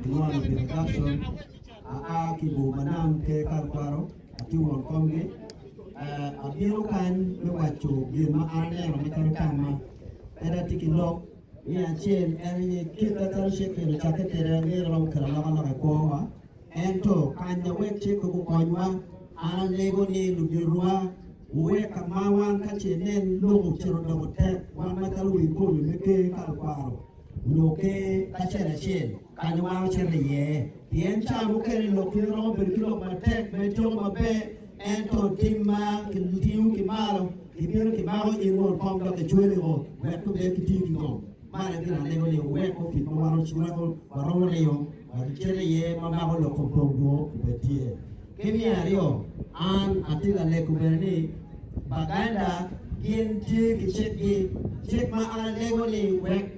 Kilwongo ni Jackson, aa ki i bur ma nam Ker Karikwaro, atye won komgi. Abino kany me waco gin ma an aneno macalo tamma. Pud atye ki lok me acel en aye kit macalo cik eni ocakke kwede angeyo ni romo kelo alokaloka i kwowa. Ento kanya wek cik gukonywa, an alego ni luditowa wuwek ka ma wan ka ce nen lok ocito odoko tek wan macalo wi komi me ker karikwaro nyo ker acel acel kanya wan ocito iye. Pien ca mukene lok kite romo bedo ki lok matek ma ityeko maber ento tim ma kitiyo ki malo kibino kimako in won kom dok kicweli-o wek obed ki tii ki ngom. Man aye gin alego ni wuwek opic ma wan waromo riyo Wek icit iye ma mako lok kom pong dwo obed tye. Ki me aryo, an atye ka lego bene ni Baganda gin tye ki cikgi, cik ma an alego ni wek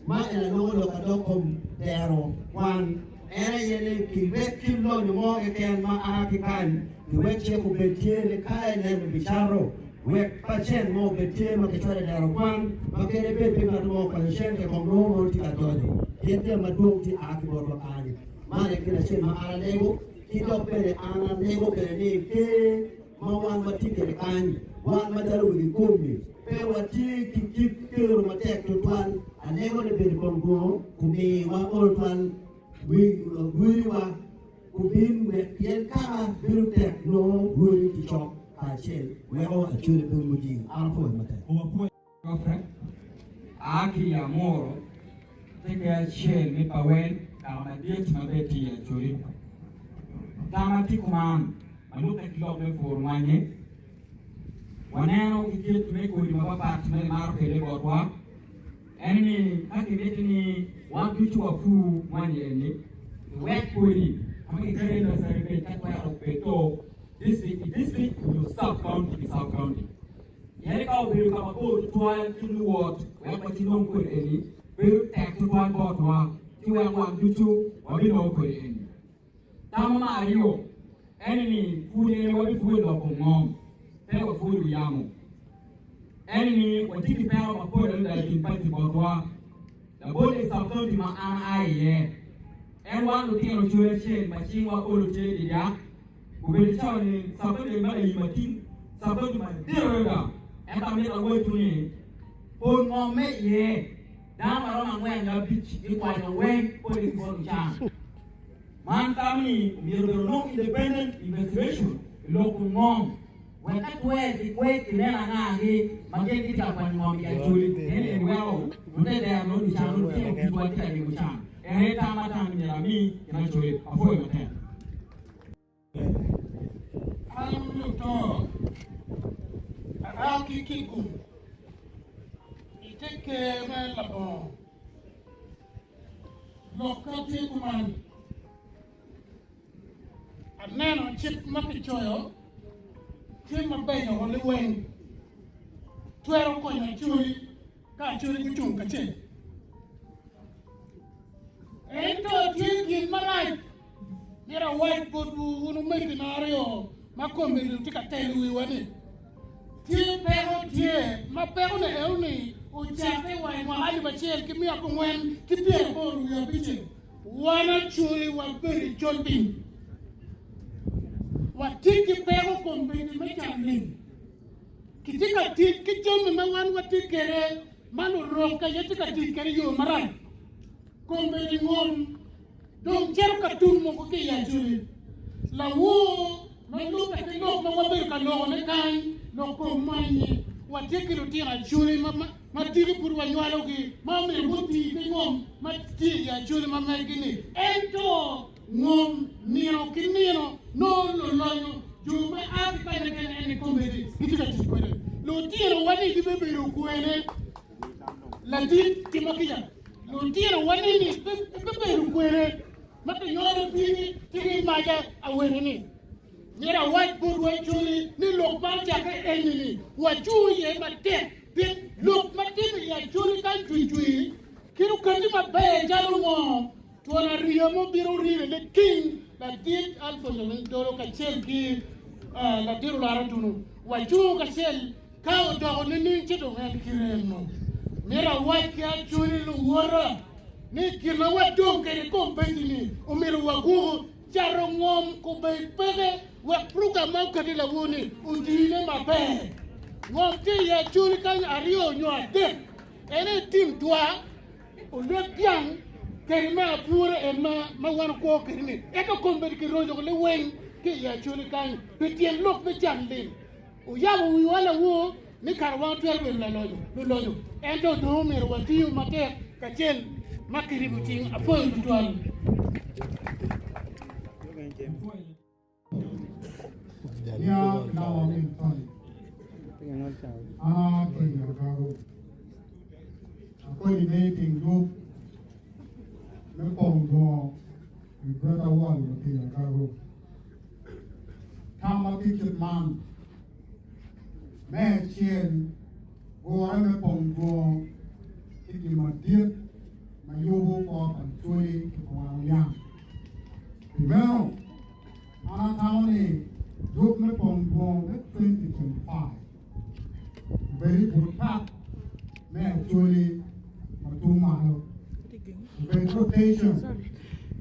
ma en aloko lok adok kom dero kwan en aye ni kiwek kit lonyo mo keken ma a ki kany kiwek cik obed tye ni ka eneno bicato wek pacent mo obed tye ma kicwalo i dero kwan ma kadi bed pe ngat mo okwanyo cente kong nongo mono tye ka donyo pien jami madwong tye a ki botwa kany. Man aye gin acel ma an alego ki dok bene an alego bene ni ker ma wan watye kwede kany wan macalo wegi komi pe watye ki kit kero matek tutwal alego ni bedo kong dwongo kumiwa olo twal wiriwa Gubin wek pien kaka bedo tek nongo rwodi tye cok kacel weko acwele bedo mujing. An apwoyo matek. Wapwoyo Geoffrey aa ki i Amuru tye ki acel me Pawel kaka madit ma bene tye i Acholi. Tam atye kuman ma lubbe ki lok me pur mwanyi, waneno ki kit me kodi mapapat ma kimaro kele botwa. En ni ka kimiti ni wan ducu wapur mwanyi eni, kiwek kodi ka ma kiketo iye nursery bed ka twero obed to district ki district nyo sub county ki sub county. Pien ka obedo ka mabor tutwal ki luwot wek wacinong kodi eni, bedo tek tutwal botwa ci weko wan ducu wabinongo kodi eni. Tam me aryo en ni pud ene wabipwod loko ngom, pe wapwodo yamo. En ni watye ki peko mapol adada i kin paci botwa. Labol i sub-county ma an aa iye, en wan lutino col acel ma cingwa olo tye i dyak. Obedo cawa ni sub-county ma layim ating, sub-county madit adada. Ento amito awacwu ni pol ngom me iye dano maromo angwen nyo abic gikwanyo weng pole ki bot lucan. Man tamo ni omyero bene onong independent investigation i lok kom ngom wek ka twer ki kwed kinen anga-gi ma gin gitye ka kwanyo ngom i Acholi pien eni weko lutedero nyo lucan lutino kitwa tye ka ryemo can. En aye tam ma atamo ni myero ami gin Acholi. Apwoyo matek. An luto, aa ki Kigum i te ker me Labongo. Lokka tye kuman, Aneno cik ma kicoyo tye mabeco wa liweng, twero konyo Acholi ka Acholi gucung kacel. Ento tye gin marac myero awac botwu wun omegina aryo ma kombeddi wutye ka telo wiwa-ni. Tye peko tye ma pekone enoni ocakke wa i mwaka alip acel ki miya abongwen ki pyeraboro wiye abicel. Wan Acholi wabedo i col piny. Watye ki peko kombeddi me can lim. Kitye ka tic ki jami ma wan watye kwede ma lurok aye tye ka tic kwede i yo marac. Kombeddi ngom dong cito ka tum mogo ki i Acholi. Lawor ma lubbe ki lok ma wabedo ka lokone kany, lok kom mwanyi, watye ki lutino Acholi ma tiki pud wanywalogi ma omyero guti ki ngom ma tye i Acholi ma meggi-ni. Ento ngom nino ki nino nongo lulonyo, jo ma a ki kanya kene en i kombeddi gitye ka tic kwede. Lutinowa-ni gibibedo kwene? Ladit timo kica. Lutinowa nini bibedo kwene ma kinywalo tigi tigi maca awene ni? Myero awac botwu Acholi ni lok man cakke eni ni wacung iye matek pien lok ma timo i Acholi kany cwicwi kit okati maber calo ngo twon ariya mo bino rine liking ladit Alphonse Owiny Dolo kacel ki ladit Olara Otunu wacungo kacel Ka odoko nining ci dong en ki remo? Myero awac ki Acholi luwota. ni gin ma wadong kwede i kom peci-ni omyero wagwoku. Cato ngom kubed peke wek program ma okati lawor-ni otine maber. Ngom tye i Acholi kany aryo nyo adek. En aye tim dwa, olwet dyang kede me apwura en ma wan okwo kede ni. Ento kombeddi kiroco liweng ki i Acholi kany pi tyen lok me can lim. Oyabo wiwa lawor ni kara wan watwero bedo lalonyo, lulonyo, ento dong omyero watiyu matek kacel ma kiribo cing. Apwoyo tutwal. Ya lawa min Tony. Ana ki Nyargago. Akoni me ting yub me pong dwongo i Greater Wall ki Nyargago. Tam ma tye kit man, Me acel, gure me pong dwongo ki gin madit ma yubo kor pa Acholi ki pa wan Oniang. Pi meno, an atamo ni yub me pong dwongo me 2025 obed i but pat me Acholi ma tung malo, obed rotation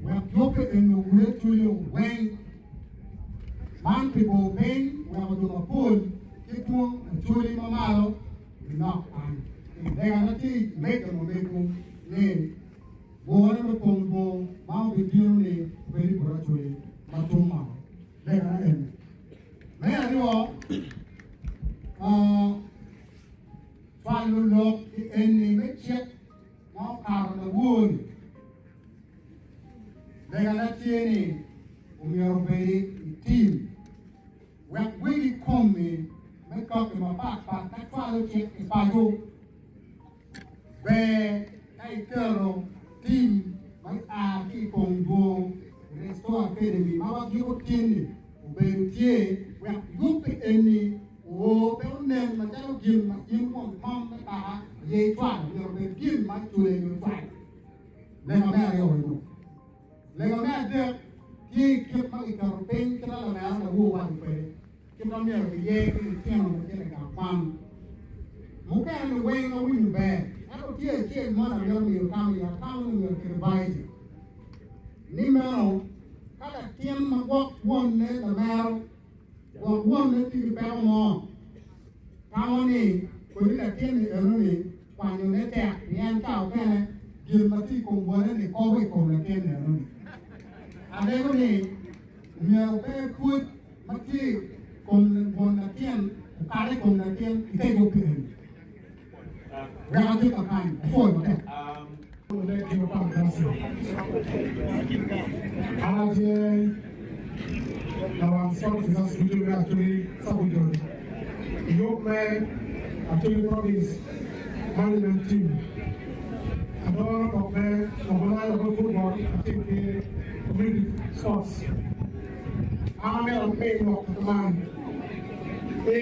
wek yubbe eni ogure cwinyo weng. Man pi bor piny weko jo mapol ki twong Acholi ma malo ginok kany. Legana tye i megge ma megwu ni gure me pong bor ma obibino ni obed i but Acholi ma tung malo. Legana eni. Me aryo, cwalo lok ki eni me cik ma okato lawor-ni. Legana tye ni omyero obed i tim wek wegi komi me kaki mapatpat ka cwalo cik i paco. Ber ka iketo tim ma a ki i kom dwong Restore Academy ma wagiko tin-ni obedo tye wek yubbe eni oo pe onen macalo gin ma in won kom me kaka aye icwalo, myero obed gin ma cule nyo icwalo. Lega me aryo eno. Lega me adek tye i kit ma kiketo piny kit ma lamera lawor waco kwede, kit ma myero kiyer ki litino ma gitye i gang kwan. Mukene ni weng awinyo ber, ento tye acel mo na mito miyo tam iye, atamo ni myero ki revise ni meno ka latin ma gwok wonne lamero, gwok wonne tye ki peko mo, tamo ni kodi latin-ni eno-ni kwanyone tek pien ka okene gin ma tye i kom wone-ni kobo i kom latin-ni eno-ni. Alego ni myero pe pwod ma tye i kom won latin okal i kom latin i te yub eni. Wek agik kakany, apwoyo matek. An atye lawang Sport Resource Region me Acholi Sub-Region i yub me Acholi Province Management Team. Adoro lok me lok ma loyo lok me football kacel ki community sports. An amito ami lok man ni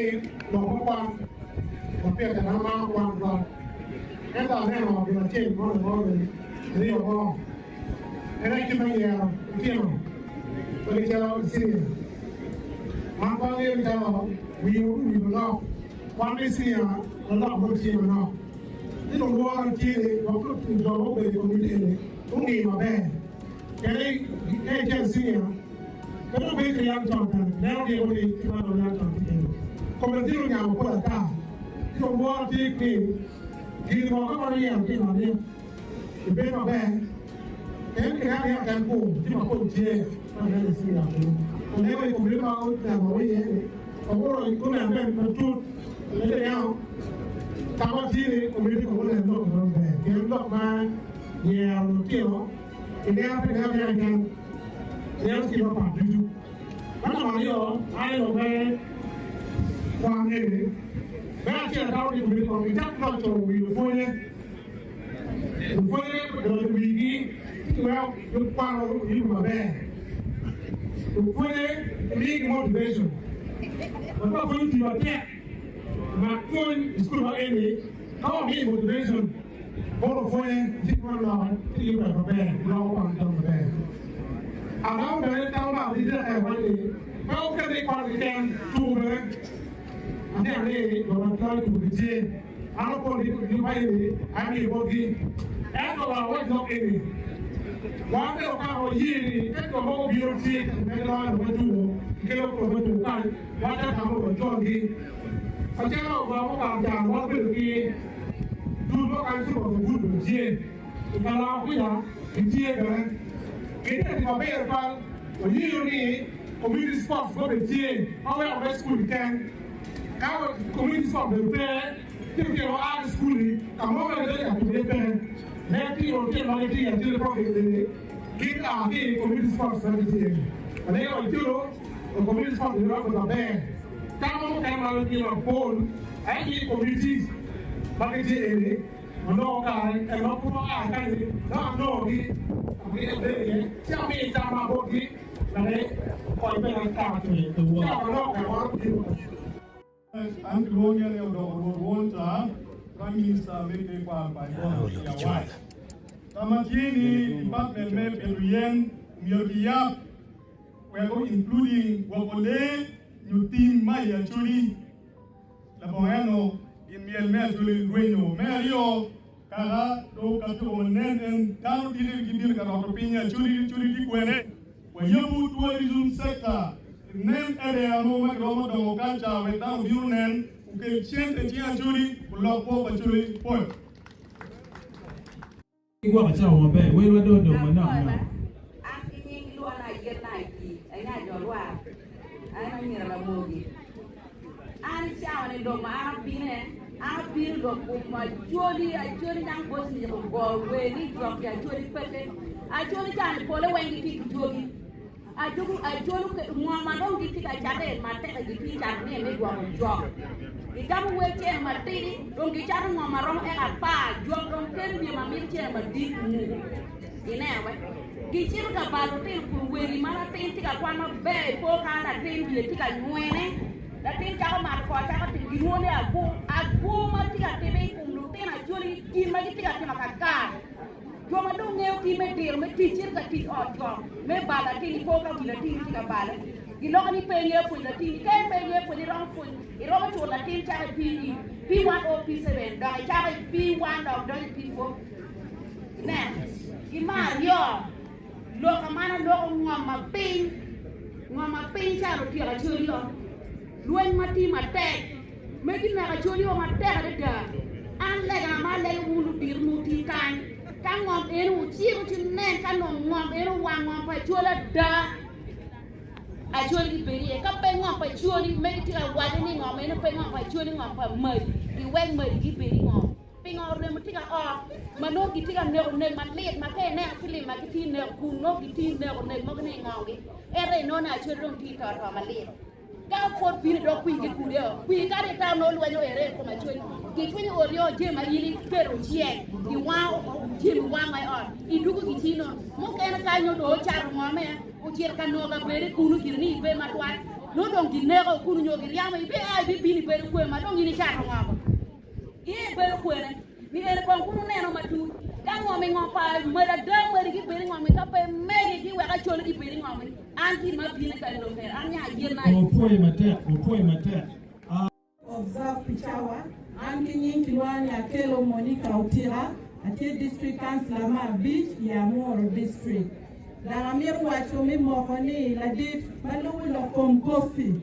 lok me kwan wapite an amaro kwan tutwal. Ento aneno gin acel mo ni riyo mo en aye kit me yero lutino ma gicito i cinia. Man pe angeyo ni calo wiyi owil manok, kwan me cinia manok nongo tye manok. Ci dong lworo tye ni gwok jo ma obedo i komiti eni gungi maber kede ka icito i cinia pe dong bedo ki reaction bene neno giko ni kit ma dong reaction tye kwede. Komiti onyamo pol ata ci dong lworo tye ni gin mo ka wan yero ki i ot Ibed maber, en kine ariya ken kum ci mapol tye ma gineno i Ciria kunu. Oneko i kom lee ma oneno wa iye ni, Waworo guneno ber matut lete yamo ka ma tye ni omiti kong onen lok meno maber pien lok ma yero lutino ineno pe ineno ariya keken ineno kit mapat ducu. Ma namba aryo aye lok me kwan eni me acel atamo ni omiti kong icak loco wi lupwonye. Lupwonye odonyo i wigi ci giweko gikwano yubu maber. Lupwonye imigi motivation wek ka pwony otiyo matek mak pwony i cukul ma eni ka wamiyo motivation bot lupwonye ci gimaro loke ci giyubo maber giloko kwan dong maber. Agamo bene tamo ma adita ka iwaco ni pe wukete i kwan keken tuku bene aneno ni jo ma giloyo tuku gitye. An opol ki waco ni amiyo botgi. Ento wa wac lok eni, wan bene okato waye ni ka jo mogo obino tye ka me loyo lok me tuko ki kelo lok me tuko kany, wan ka tamo wajolgi. Macalo wa mukato can wan wabedo ki dul mo kany Super for Good bene tye i kalako kuca gitye bene. Gitye ka tic maber tutwal. Wayeyo ni community sports bene tye ma weko me cukul keken. Ka community sports bene pe, Ci lutino a ki i cukul-li ka mo ma gidonyo ka tuko iye peke. Nen tino lutino ma gitye i Acholi Province eni gin a ki i Community Sports ma gitye iye-ni. Waneno wa Acholo Community Sports development maber. Tam mo mukene ma tye mapol aye tye i communities ma gitye eni onongo kare en ma pud aa kany-ni dok anongogi ka ma gitye ka bedo iye ci amiyo tamma botgi wek kony bene kare ci wanongo kare moro bino. An kilwonge ni odoko Rwot Walter, Prime Minister me tekwaro pa Ebola ki Awac. Ka ma tye ni department me pito yen omyero kiyab weko including gwoko lee nyo tim ma i Acholi. Labongo eno gin myel me Acholi rwenyo. Me aryo, kaka dong katyeko manen en dano diki gibino ka roto piny i Acholi, Acholi tye kwene? Wayabu tourism sector nen area mo ma kiromo dongo culture wek dano obin onen, okel cente i cing Acholi, olok kwo pa Acholi pol. Gwoko cawa maber, welwa dong odong manok nok. An ki nying lwona ayetna i pii, anya jo lwar, an anyira Ramogi. An i cawa ni lok ma an abine, an abino lok kom Acholi, Acholi nang bot ni ogo wer ni jok ki Acholi peke. Acholi cani pole weng gitye ki jogi. Ajogi Acholi ngo ma dong gitye ka cate matek gitye cato ni me gwoko jok. Gigamo wel cene matidi dong gicato ngo ma romo eka apar jok dong kelo wiye ma mito cene madit muku. Ineno be? Gicito ka balo lutino kun wegi ma latin tye ka kwan maber i po ka latin wiye tye ka nywene, latin cako mato kor cako timo gilwongo ni agur. Agur ma tye ka time i kom lutino acholi gin ma gitye ka timo kakare. Jo ma dong ngeyo ki me diro me tic cito ka tic ot jo me balo latin i po ka wi latin tye ka bale. Giloko ni pe ingeyo pwonyo latin. Ka in pe ingeyo pwonyo iromo pwonyo iromo culo latin cako i P P1 o P7 dok icako i P1 dok donyo i P4. Ineno? Ki me aryo, lok a man aloko ngom ma piny, ngom ma piny calo otyeko Acholi o. Lweny ma tye matek, megi neko Acholi o matek adada. An legana ma alego wun ludito ma wutye kany, ka ngom eni wucito ci wunen ka nongo ngom eni owang ngom pa Acholi ada, Acholi gibedo iye. Ka pe ngom pa Acholi, megi tye ka waco ni ngom eni pe ngom pa Acholi, ngom pa Madi, giwek Madi gibed i ngom. Pingo remo tye ka ot ma nongo gitye ka neko nek malit ma ka ineno filim ma gitye neko kun nongo gitye neko nek mogo ni ingogi ento inongo ni acwali dong tye to to malit ka pwod bino dok kwir ki kude o kwir kadi ita nongo lwenyo ere i kom acwali gicwinyo oryo jami ma in iketo ocek giwango jami wango i ot idugo gicino mukene kany nongo dong ocato ngome ocito ka nongo kabede kunu gire ni ibe matwal nongo dong gineko kunu nyo giryamo ibe a ibibino ibedo kwe ma dong in icato ngom Iye bedo kwene ni ene kong kun wuneno matut ka ngom i ngom pa mego ada meri gibedo i ngom-mi ka pe megi giweko acoli gibedo i ngom-mi an gin ma abino ka lok eni an nya ayen na Wapwoyi matek, wapwoyi matek. Observe pi cawa. An ki nying kilwonga ni Akello Monica Otika, atye District Councilor me abic i Amuru District. Dok amito waco me moko ni ladit ma lubo lok kom kofi.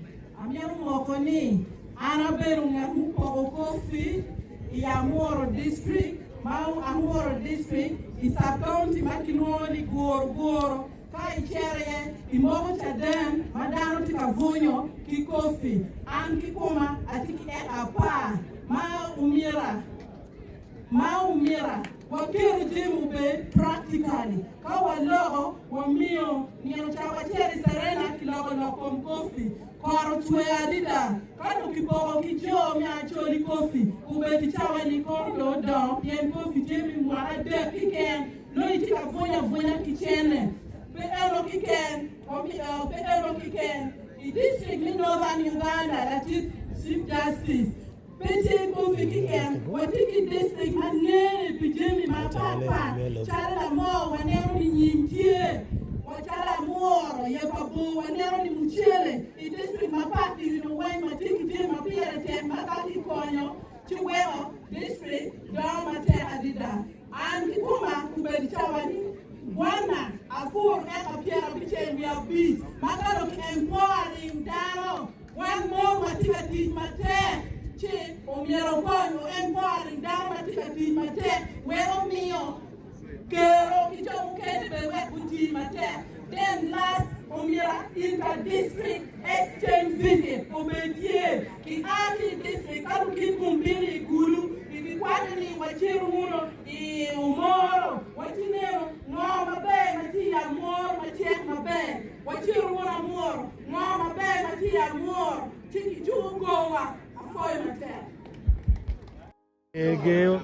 Amito moko ni an abedo ngat mupoko kofi i Amuru District, ma Amuru District i sub-county ma kilwongo ni Guru Guru. Ka icito iye, imoko caden ma dano tye ka bwunyo ki kofi. An kikoma atye ki eka apar ma omyera ma omyera waketo jami obed practically. Ka waloko, wamiyo nino ca wacito i Serena kiloko lok kom kofi. Kot ocwer adada. Ka dong kipoko ki jo me Acholi kofi, obed i cawa-ni kor dong odongo pien kofi tye me mwaka adek keken. Nongo itye ka bwunyo abwunya ki cene. Pe eno keken, pe eno keken. I district me Northern Uganda, latit Chief Justice, Pe tye kofi kiken, watye ki distrik ma ngene pi jami mapat pat calo lamor waneno ni nyim tye, wa calo amworo, yep abor waneno ni mucele i distrik mapat iri weng ma tye ki jami ma pire tek ma ka kikonyo ci weko distrik dongo matek adada. An kikoma obedo cawa-ni gwanna apur eka 95 ma ka dong ki empowering dano wan mon watye ka tic matek ci omyero okony o empowering dano ma tye ka tic matek wek omiyo kero ki jo mukene bene wek guti matek. Then last omyero inter district exchange visit obed tye ki a ki i district ka lukit gum bino i Gulu kikwanyo ni wacito wunu i Omoro wacineno ngo maber ma tye i Amoro ma cek maber wacito wunu Amoro ngo maber ma tye i Amoro ci kicuko korwa apwoyo matek. Egeyo.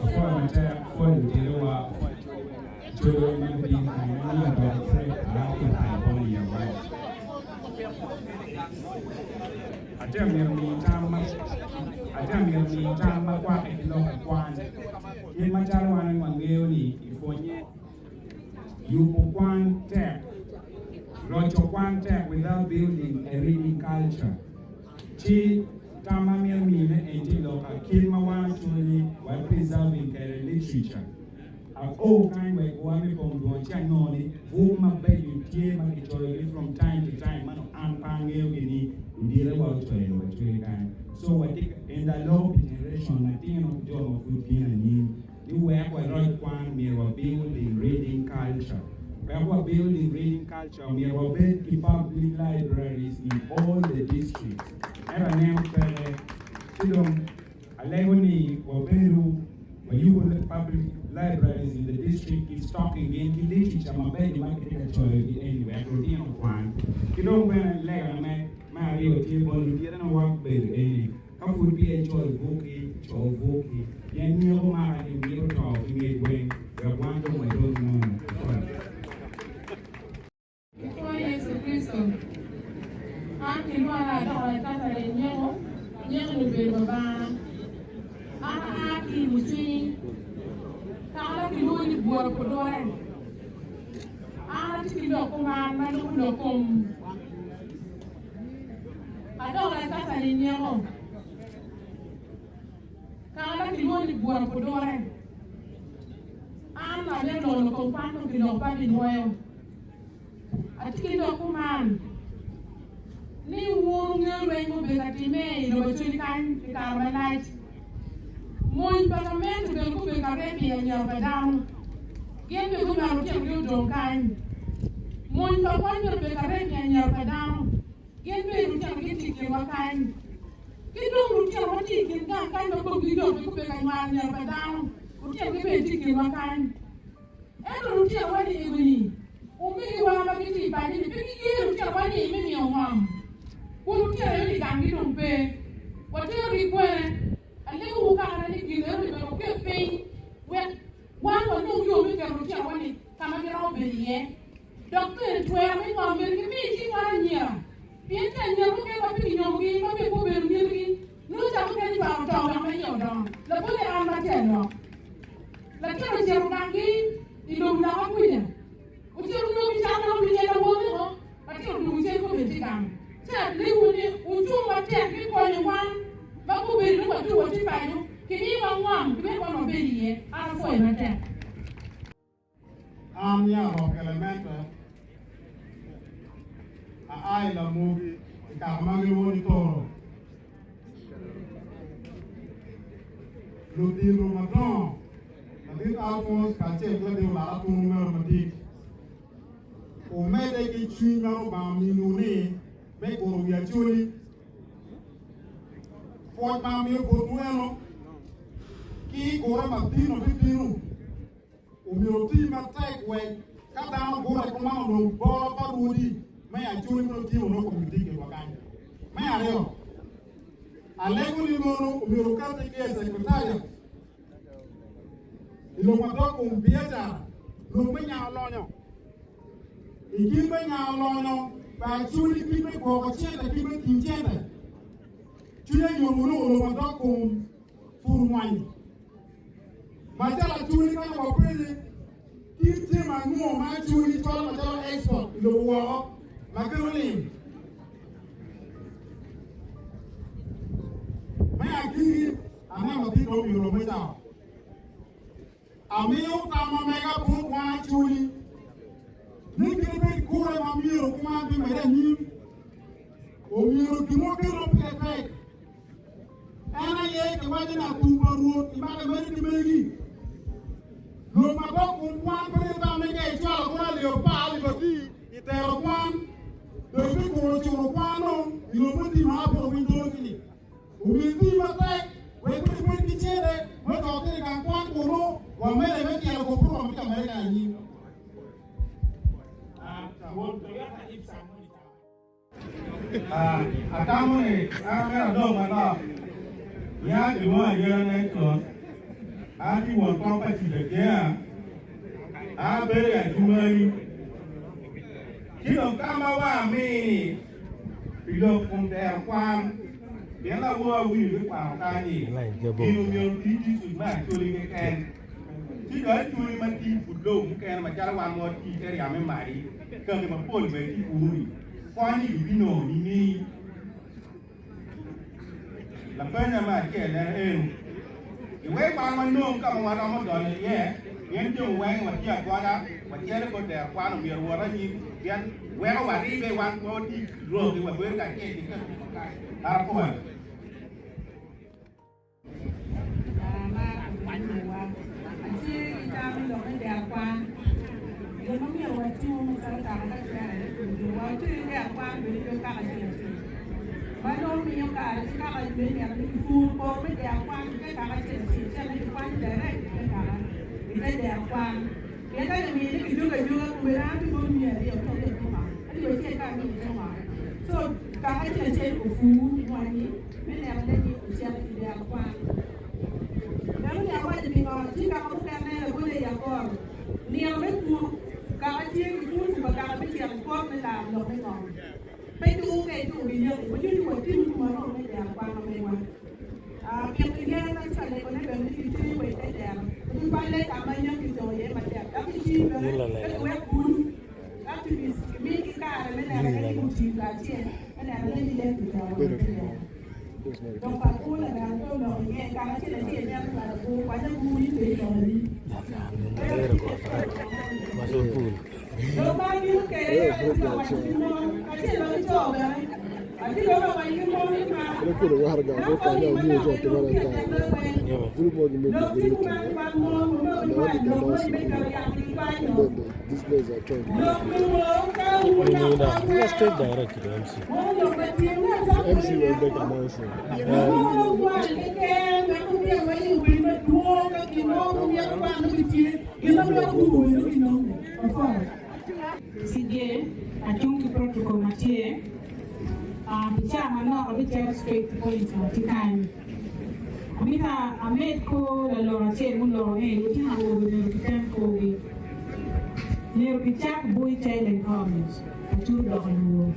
Apwoyo matek, apwoyo luditowa, codo ma gubino kany ma miyo adoko Fred aa ki i Paibon i Awec. Ate myero omi tam ma ate myero omi tam ma kwake ki lok kwan. Kit macalo wan wangeyo ni i pwonye yubo kwan tek, roco kwan tek without building a reading culture. Ci tam ma amito miyone en tye lok a kit ma wan Acholi wa preserving kede literature. Ao kany wek wa me kom dwon ci anongo ni buk mabeco tye ma kicoyo gi from time to time ma nongo an pe angeyo gi ni ludite wa ocoyo i lobo Acholi kany. So watye ka ento aloko pi generation matino ki jo ma pud bino anyim ni wek waroc kwan myero wa building reading culture. Wek wa building reading culture myero wabed ki public libraries in all the districts. Ento aneno peke ci dong alego ni wabedo wayubo public libraries in the district ki stocking gin ki literature mabeco ma kitye ka coyogi eni wek lutino okwan. Ki dong bene legana me aryo tye bot ludite ma wabedo eni. Ka pud peya icoyo bukki, co bukki, pien nyeko maka ni mito to ki ngec weng, wek wan dong wadong nono. Apwoyo. I kwo Yecu Kricito, an kilwonga adoko Catherine Nyeko, Nyeko ni obedo babana. An aa ki i Mucwinyi, kaka ma kilwongo ni Bworo Pudure. An atye ki lok kuman ma lubo lok kom Adoko Latata ninyeko, kaka ma kilwongo ni Bworo Pudure. An amito loko lok kom kwan dong kiloko pe abinwoyo. Atye ki lok kuman ni wun wungeyo lweny ma obedo ka timme i lobo Acholi kany pi kare malac. Mony pa gamente bene gubedo ka repi anyira pa dano. Gin bene gunywalo lutinogi odong kany. Mony pa kony bene obedo ka repi anyira pa dano. Gin bene lutinogi tye i kinwa kany. Ki dong lutino ma tye i kin gang kany ma komgi yot bene gubedo ka nywalo anyira pa dano. Lutinogi bene tye i kinwa kany. Ento lutinowa ni ego-ni, omegiwa ma gitye i paco-ni pe giye lutinowa ni me miyo ngom, kun lutino aye ni ganggi dong pe. Waterogi kwene? Alegowu kakana ni gin eno-ni bene wuket piny wek wan wanong yo me keto lutinowa-ni ka ma giromo bedo iye. Dok bene twero me ngom myero gimi cing wan anyira, pien ka anyira mukene ma pe kinyomogi ma bene pe obedo mitigi, nongo ca mukene cwaro to wek ma iye odongo. Labolle an ma atye alok. Latin ocito ganggi i lobo loka kuca, ocito onongo gicato ma wi lyel awobe-o, latin odwogo cen kobedi tye gang. Ci alego ni wucung matek me konyo wan ma gubedo ni watye watye paco, kimiwa ngom ki wek wan wabed iye. An apwoyo matek. An Nyarok Elemente, aa i Lamogi i kaka ma gilwongo ni Toro. Ludito madongo, ladit Alphonse kacel ki ladit Olara Tunu meno madit, wumedde ki cwiny ma Lubanga ominiwu ni me guro wi Acholi. Pwoc ma amiyo botwu eno, ki i gure madit ma bibino, Omyero oti matek wek ka dano gure kuman onong boro pa rwodi me Acholi ma nongo tye onongo komgi tye i kinwa kany. Me aryo, alego ni mono omyero okati ki i secretariat i lok madok kom biacara, lok me nyango lonyo. I kit me nyango lonyo pa Acholi kit me gwoko cente ki me tiyo cente, cwinya yom onongo lok madok kom pur mwanyi. Macalo Acholi ka wapenye kit jami ango ma Acholi cwalo macalo export i lobo woko ma kelo lim. Me agikki, aneno latin dong myero me cawa. Amiyo tam ma mega bot wan Acholi ni kadi bed gure ma myero kuman bimedde anyim, omyero gin ma waketo pire tek en aye kiwaco ni atum pa Rwot imake meri ki megi. Lok ma dok kun kwan pe ni tamme ka icwalo kono alip apar alip adi i tero kwan dong ibikuro culo kwan-nu i lok me tim ma apoto piny tolo-ni. Omi iti matek wek bene ibed ki cente me dok tye i gang kwan kunu wa mede me tyelo kor program tye ka mede ki anyim. Atamo ni an amito adong manok ya kilwonga Ayela Nelson, an tye won kom pa Cida Jenga, an abedo i Adjumani. Ci dong tam ma wa amini pi lok kom dero kwan, pien lawor awinyo ki kwano kany-nyi, gin omyero oti district me Acholi keken. Ci dong Acholi ma tye i but lobo mukene macalo wan ma watye i area me Madi, kaki mapol bene tye kunu-ni, kony-nyi gibinongo nining? Lapenya me acel en eno, Iwek wan wanong ka ma waromo donyo iye, pien jami weng watye agonya, wacito bot dero kwan omyero owot anyim, pien weko waribe wan pe watye roki wabedo kacel ki keto gin makare. Apwoyo. Atye ki tam me lok me dero kwan. Gin ma myero watim macalo kaka ka twere, myero water dero kwan obed i dog kaka acel acel. Ma nongo miyo kare ki kaka me neno ni kipuro poto me dero kwan i te kaka acel acel ce ni kikwanyo direct i te kaka i te dero kwan. Pien ka gimiyo ni kijogo ajoga kome an atye bot miya aryo ki aryo tuka alip acel ka amiyo tuka. So kaka acel acel opur mwanyi me nenone ni ocito i dero kwan. Meno myero awaci pingo ci kaka mukene labole i Agoro nino me pur kaka tye ki pur pa kaka me cito i kot me laro lok me ngom. Pe tur ka itur ki yaki ma nyuto ni watimo gin ma romo me dero kwan ma megwa. Pito yen ma tye ka lekone bene ni kitye wa i te dero tutwalle ka ma yaki ocung iye matek dok kicim bene pe kiwek bulu activists kimigi kare me nenone ni gutim kacel me nenone ni yen kitero wa i te dero. Lok pa bur lagal pe oloko iye kare acel acel mito cwalo bur kwanya bur in bene iloko ni. Lok ma abino kwede en aye tye ka waco ki mon kacel wa ki co bene. Atye ka waco ki mon ni mar dok kony ma nok i lok tye tek loyo weng. Lok tye kuman wan mon wumego ni wan lok moni me kalo yat ki kwanyo. Lok me wor ka wun dok watwero mono lok ma tye me Lworo wang keken wek wumyero wa i obed madwong ka gin mo mumito kwan nongo gitye, gin ma twero tuko bene nongo ginongo. Wapwoyo. CJ, Acung ki protocol ma tye, pi caa manok abicito straight to point ma tye kany. Amito amed kor lalok acel muloko ni lutino awobe myero kitem korgi. Myero kicak boy child empowerment, acur doko lwor.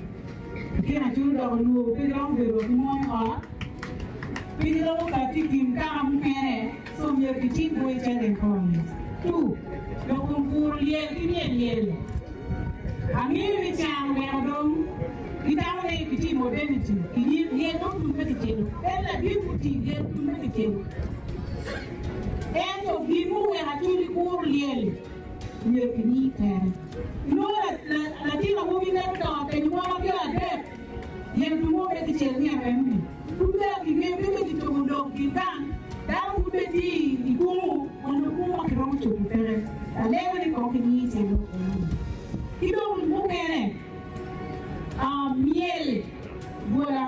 Lutino acur doko lwor pe giromo bedo ki mon i ot, pe giromo kati i kin kaka mukene, so myero kitim boy child empowerment. Tu, lok kom kuro lyel ki myel lyel. Angeyo ni can oweko dong gitamo ni kitye i modernity, kiyik lyel dong tum me kicelo. En ladit mutii lyel tum me kicelo. Ento gin muweko Acholi kuro lyel myero kingi tere. Nongo latin awobi mito dongo kenyo mwaka pyeradek, lyel tum mo me kicel ni arem-mi. Pud peya kingeyo pe me kicobo lok i kin gang, dano pud pe tye i kungu onongo kungu ma kiromo cobo peke. Alego ni kong kingi tyen lok enoni. Ki dong mukene, myel bwola,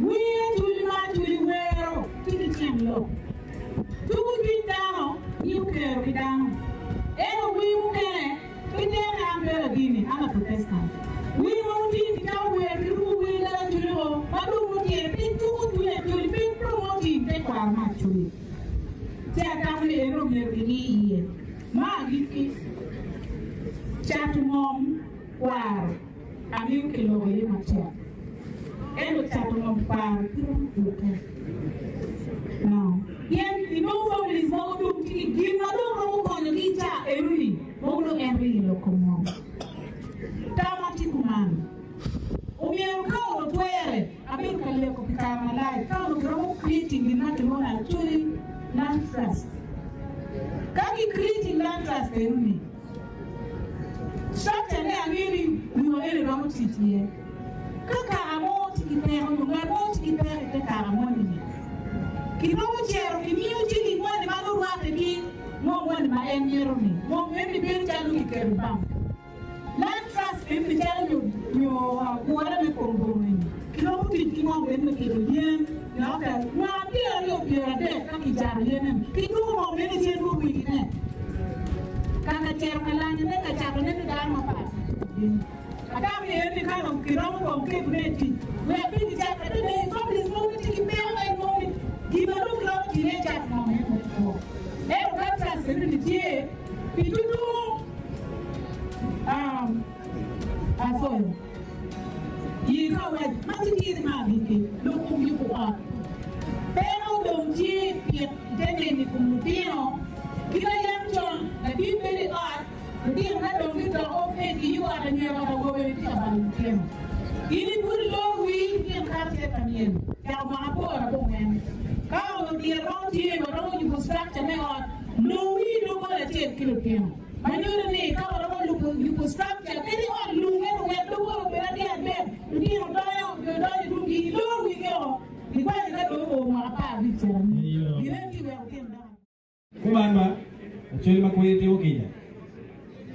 wer cwiny ma cwiny wero tye ki tyen lok. Tugo cwiny dano miyo kero ki dano. Ento wer mukene pe temme an bedo adini, an Laprotestant. Wer ma wutye ki cako wer ki ruko wer leb Acholi o ma dong wutyene pe cuko cwiny Acholi, pe promoting tekwaro me Acholi. Ci atamo ni eno myero kingi iye. Ma agikki, cato ngom kwaro amiyo kiloko iye matek. Ento cato ngom kwaro pe romo jukke. No. Pien inongo families mogo dong tye ki gin ma dong romo konyogi i ca enoni, mogo dong en ringo i lok kom ngom. Tam ma tye kuman, omyero ka onongo twere, abedo ka leko pi kare malac, ka onongo kiromo creating gin ma kilwongo ni Acholi Land Trust. Ka ki. trust eno-ni, structure ne angeyo ni wiwa eni romo tic iye. Ka kaka mo tye ki peko nyo ngat mo tye ki peko i te kaka moni-ni, kiromo cito kimiyo ciling moni ma nongo rwatte ki ngo moni ma en mito-ni. Ngom eni bedo calo kiketo i bank. Land Trust eni calo nyo gure me kom boma eni kiromo tic ki ngom eni me pito yen nyo ka mwaka 20 30 ka kicato yen eni kidwoko ngom eni cen bot wegine kaka cito ka lanyone ka catone ki dano mapat. Atamo ni eni ka dong kiromo kong ketone i tic wek pe kicat kadi bed families mogo gitye ki peko ma inongo ni gin ma dong kiromo tine i cato ngom eni wek kwo ento Land Trust eni tye Pi tutunu, apwoyo. Yee ka wac ma titidi me agikki, lok kom yubo ot. Peko dong tye pit ite neno i kom lutino. Kit ma yam con, latin bedo i ot, lutino ka dong gidoko pek giyubo ot anyira ot awobe bene tye ka balo lutino. In ipud ilor wii lutino kato cito ka myel cako mwaka aboro abongwen. Ka odiro romo tye waromo yubo structure me ot. Luw wi doggola acel ki lutino, ma nyuto ni ka waromo lubo yubo structure kadi ot lum ento wek doggola obed atir adek, lutino donyo nyo donyo i rumgi ilor wigi o nikwanyo ka dong oo mwaka 15 cito anyim. Gin eni wek otim dano. Kuman ma, Acholi ma kwiri timo kica.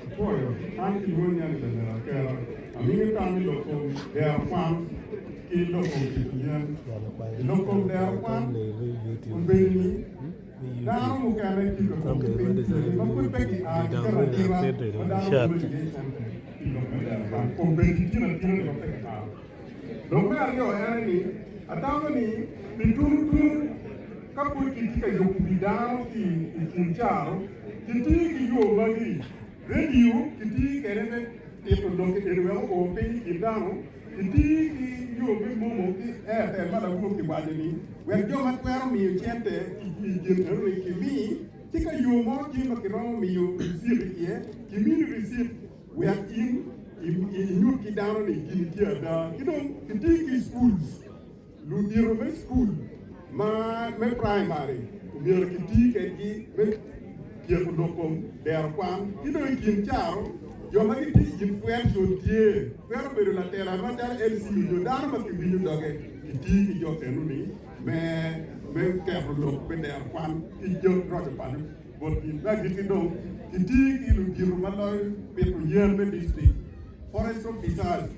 Apwoyo, an kilwongo ni Bendera Akela, amiyo tam i lok kom dero kwan ki lok kom pito yen. I lok kom dero kwan, obedo ni dano mukene tye ka kok ki piny tyeni ma pud pe gia ki keto atira ma dano bolo iye cente i lok me dero kwan. Kombeddi gin atira ni ma pe kikaro. Lok me aryo en aye ni, atamo ni pi tunutunu ka pud kitye ka yubo wi dano ki i kin caro, kitiyo ki yo magi, redio kitiyo kwede me tito lok eni wek oo piny i kin dano, kitiyo ki yo me momo ki Airtel ma lawor kiwaco ni wek jo ma twero miyo cente i gin enoni kimi, ci ka yo mo tye ma kiromo miyo ricit iye, kimini ricit. Wek in inyut ki dano ni gini tye ada. Ki dong iti ki schools, ludito me school ma me primary omyero kiti kedgi me tyeko lok kom dero kwan. Ki dong i kin caro, jo ma gitye influential tye, twero bedo latela macalo LC nyo dano ma kiwinyo doge, kiti ki jo enoni me me keto lok me dero kwan ki roco paco. Botgi. Me agikki dong, kitiyo ki ludito ma loyo pito yen me distrik, forest officers,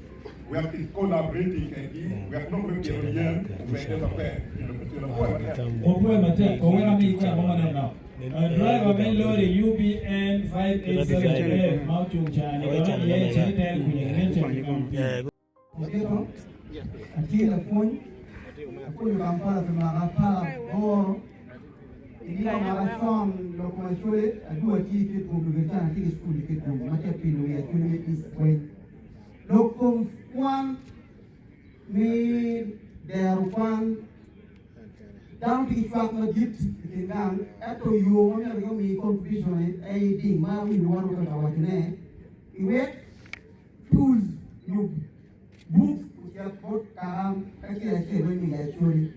wek ki collaborating kedgi wek lok me pito yen omedde maber i lobo Acholi. Apwoyo matek. Opwoyo matek, owek amiyi kwena mo manok nok. Driver me lori UBN 587F ma ocung ca-ni dok iye cit itere kunya gimention ki ngom pii. Ladito, atye lapwony, apwonyo Kampala pi mwaka 18. I nino mwaka con lok kom Acholi, adwogo atye i Kitgum pi bedo calo atye ki cukul i Kitgum ma tye ka pilo wi Acholi me East weng. Lok kom kwan me dero kwan, dano tye ki cwak madit i kin gang ento yo ma myero gumi contribution aye ding ma awinyo wan obedo ka wacone iwek Tools nyo books ocito bot kaka kacel acel me miyo Acholi.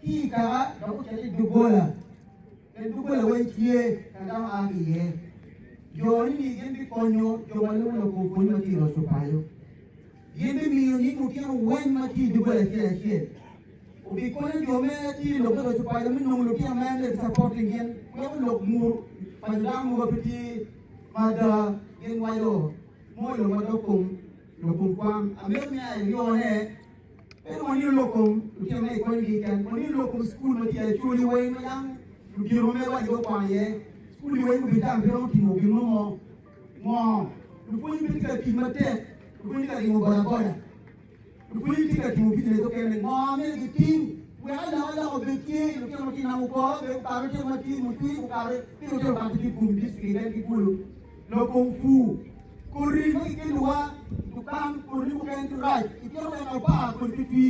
Ki i kaka dok ocito i doggola, pien doggola weng tye ka dano a ki iye. Jo ni gin bikonyo jo ma lubo lok kom pwony ma tye i roco paco. Gin bimiyo nying lutino weng ma tye i doggola acel acel. Obikonyo jo me tye i lok me roco paco me nongo lutino me me supporting gin weko lok mur paco dano mogo pe tye Mada, gin waco mo i lok madok kom lok kom kwan. Amito ni ayone, pe ni wanino lok kom lutino me i konygi keken, wanino lok kom cukul ma tye i Acholi weng ma yam ludito ma mewa gikwano iye. Cukul-li weng obedo tam pe romo timo gin mo mo. Ngo? Lupwonye pe tye ka tic matek, lupwonye tye ka ringo bodaboda. Lupwonye tye ka timo business okene. Ngo ma myero gitim wek alokaloka obed tye i lutino ma tye i nam Okoro bene okato lutino ma tye i Mucwini okato ki lutino ma tye ki Gum district en ki Gulu. Lok kom pur, kodi ma gikelowa i dukan, kodi mukene tye rac, itito wek apar kodi pe twi.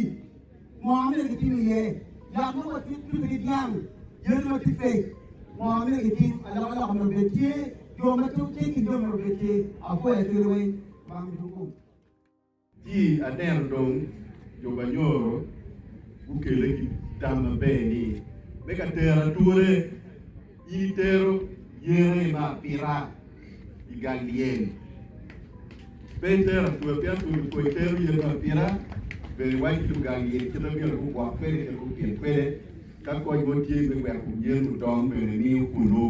Ngo ma myero gitim iye? Yat ma watwito ki dyang, yadi ma tye fake. Ngo ma myero gitim? Alokaloka myero obed tye, jo ma tye ki jami myero obed tye. Apwoyo acwele weng. Bang mito. Ci aneno dong jo Banyoro gukele ki tam maber ni, me ka tero ature, in itero Yen aye me apita i gang lyel. Pe itero atwer pien atwer otwo itero yen me apita bene iwaco ki lugang lyel kit ma myero gugwok kwede kit ma gupit kwede ka koc mo tye me weko yen odong bene miyo kunu.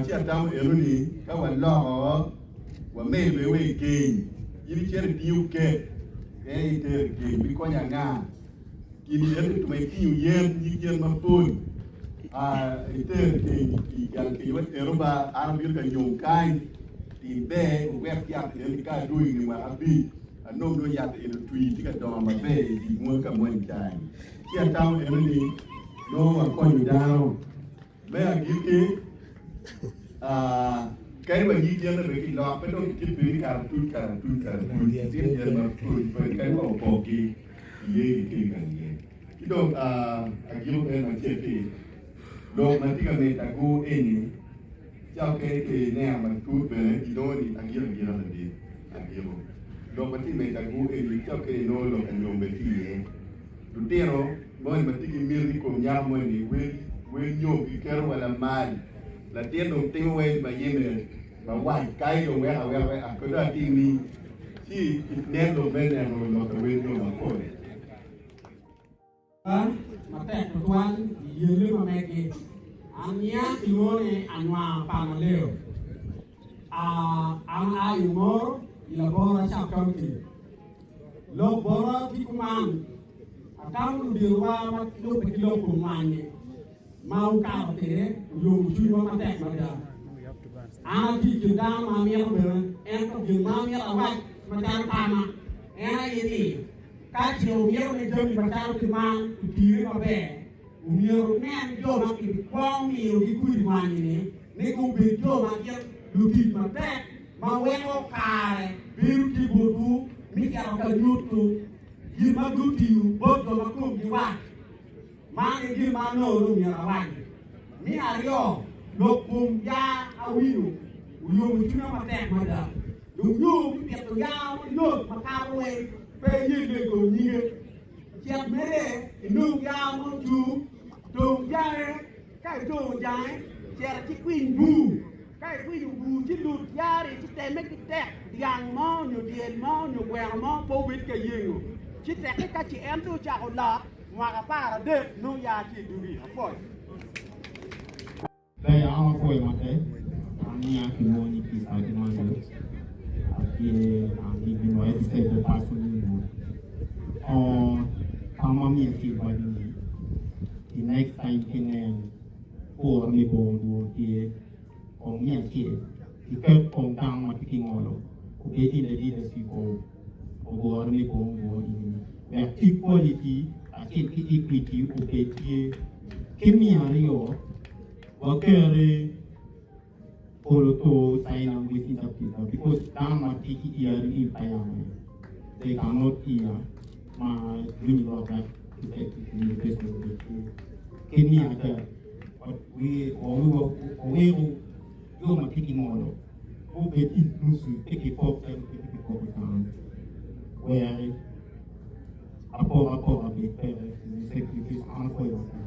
Ci atamo eno ni ka waloko wamedo bene wa i keny in icito itingo kek en aye itero i keny bikonyo anga? Gin ento ituma itingo yen nyig yen mapol itero keny i gang kenyo wek eno ba an abino ka nyom kany tim ber wuwek yat eni ka adwogo inge mwaka abic anong nongo yat eni otwi tye ka dongo maber i dye bunga ka moni cani ci atamo eno ni nongo wakonyo dano. Me agikki, kadi wa nyig yen bene kilok pe dong kitye piny karatuc karatuc karatuc kitye yen mapol kadi wa opoki iye gitye ka iye. Ki dong agiko bene macek ki lok ma tye ka medo agur eni ca okene ki ineno matut bene inongo ni agiko agika ladit agiko lok ma tye ka medo agur eni ca okene inongo lok anyom bene tye iye. Lutino moni ma tye ki miti i kom nyako moni wel nyomgi keto wa lamal. Latin dong timo wel ma yeme ma wac kai dong weko aweka wek ako dong atim ni ci inen dong me neno lok ka wel nyom mapol. Matek tutwal i yelle ma megi. An niang kilwongo ni anywar pa Maleo. An aa i Omoro i Labora Sub County. Lok bota tye kuman, Atamo luditowa ma lubbe ki lok kom ngwanyi ma wukato kwede oyomo cwinywa matek mada. An atye i kin dano ma amito bene, ento gin ma amito awac macalo tamma en aye ni, ka ce wumito ni jami macalo kit man otire maber, omyero wunen jo ma kibikwongo miyogi kodi ngwanyi-ni ni gubed jo ma gin lutic matek ma weko kare bedo tye botwu me cito ka nyuto gin ma gutiyo bot jo ma komgi wac. Man aye gin ma anongo ni omyero awaci. Me aryo, lok kom yaa awinyo oyomo cwinya matek mada. Dong yo me pito yaa mayot makato weng pe yelle i kom nyige. Cit mere inong yaa ma ocung, tong jange, ka itongo jange, cit ci kwiny bur. Ka ikwinyo bur ci lut yari ci temme ki tek dyang mo nyo dyel mo nyo gweno mo pe obed ka yengo ci tekke ka ci en dong ocako lot mwaka 13 nongo ya ci idugi. Apwoyo. Ber an apwoyo matek an nia ki lwongo ni Peace Emmanuel atye an bino registered the person in on kama miyo tye waco ni the next time kinen Pur me bongo dwong tye kong me acel iket kong dano ma tye ki ngolo obed i leadership of ogure me bongo dwong eni wek equality kacel ki equity obed tye ki me aryo wakere polo to sign language interpreter because dano ma tye ki hearing impairment they cannot hear ma winyo lok effective communication obed tye ki me adek waweko jo ma tye ki ngolo gubed inclusive pe kipok calo kit ma kipoko dano wek apokapoka bed peke an apwoyo matek.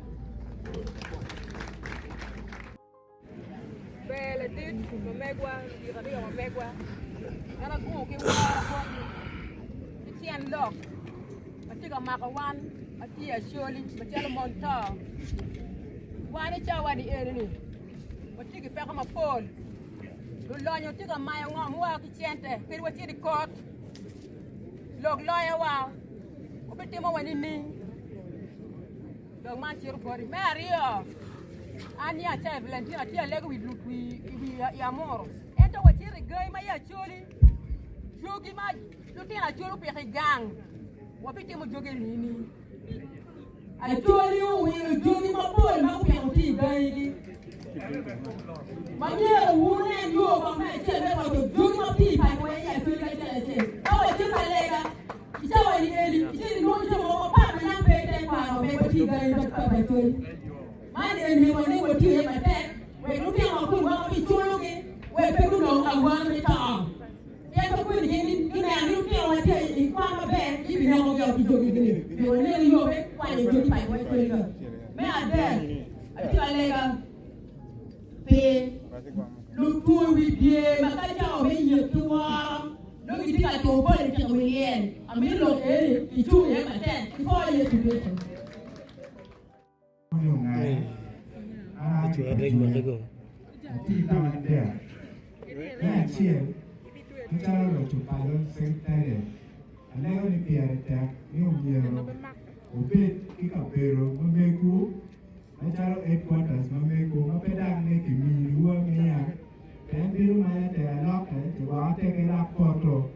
Ber ladit ma megwa, ludito aryo ma megwa, en agungo ki woro botgi ki tyen lok ma tye ka mako wan ma tye i Acholi macalo mon to. Wan i cawa-ni eni-ni watye ki peko mapol, lulonyo tye ka mayo ngomwa ki cente kadi wacit i kot lok loyowa wubitimo wa nining? Dong man cito boti. Me aryo, an ni Acaya Valentino atye alego wi lut wi i amuru. Ento wacito i gangi ma i Acholi, jogi ma lutino Acholi opiko i gang, wabitimo jogi eni nining? Acholi owilo jogi mapol ma gupiko tye i gangigi. Ma myero wunen yo kong me acel me roco jogi ma tye i pacowa i Acholi kacel acel. Ka watye ka lega, I cawa ni eni, icito inongo jo mogo mapat ma yam pe i tekwaro me watye i gangi pa Acholi. Man eni myero waneg watiyo iye matek wek lutinowa kun wan wabiculogi wek pe gunong awano me to. Pien ka kwedi gin gineno ni lutinowa tye i kwan maber, gibinekogi o ki jogigi-ni. Myero waneg yo me kwanyo jogi pa Acholi-ka. Me adek, atye ka lega pi. Lutwo wi bye ma ka cawa me yet ki woro nongo gitye ka two bot i tiko wi lyel. Amito lok eni icung iye matek ki pwoyo Yecu Kricito. Me acel, macalo roco paco secretariat, alego ni pire tek ni omyero wubed ki kabedo ma megwu macalo headquarters ma megwu ma pe dok ni kiminiwu amiya pien bedo maca tek alokke ci gwoko teke rak poto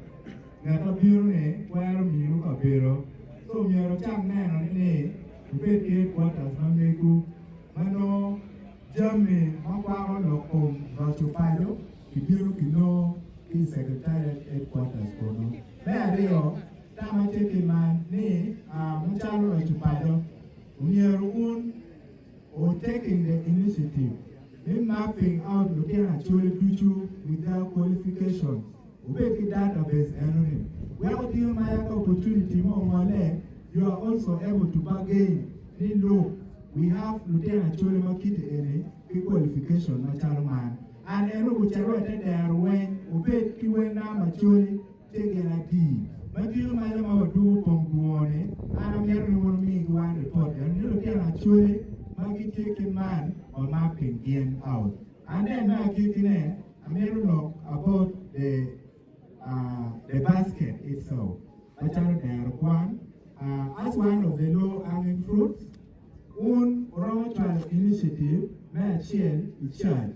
ngat ma bino ni twero miniwu kabedo so myero wucak neno ni wubed ki headquarters ma megwu ma nongo jami ma kwako lok kom roco paco kibino kinongo ki i secretariat headquarters kunu. Me aryo, tam atye ki man ni macalo roco paco omyero wun wu taking the initiative me mapping out lutino Acholi ducu with their qualifications wubed ki database enoni weko tino maya ka opportunity mo ongole you are also able to bargain ni look we have lutino Acholi ma kite eni ki qualification macalo man. An eno gucito i te dero weng wubed ki wel nam Acholi tye gin adi ma bino malo ma wadwogo pong dwongo-ni, an amito ni wun wumi gi wan ripot eno ni lutino Acholi ma gitye ki man wa mapping gin out. And then me agikine amito lok about the the basket itself macalo dero kwan as one of the low hanging fruits Wun wuromo cwalo initiative me acel i church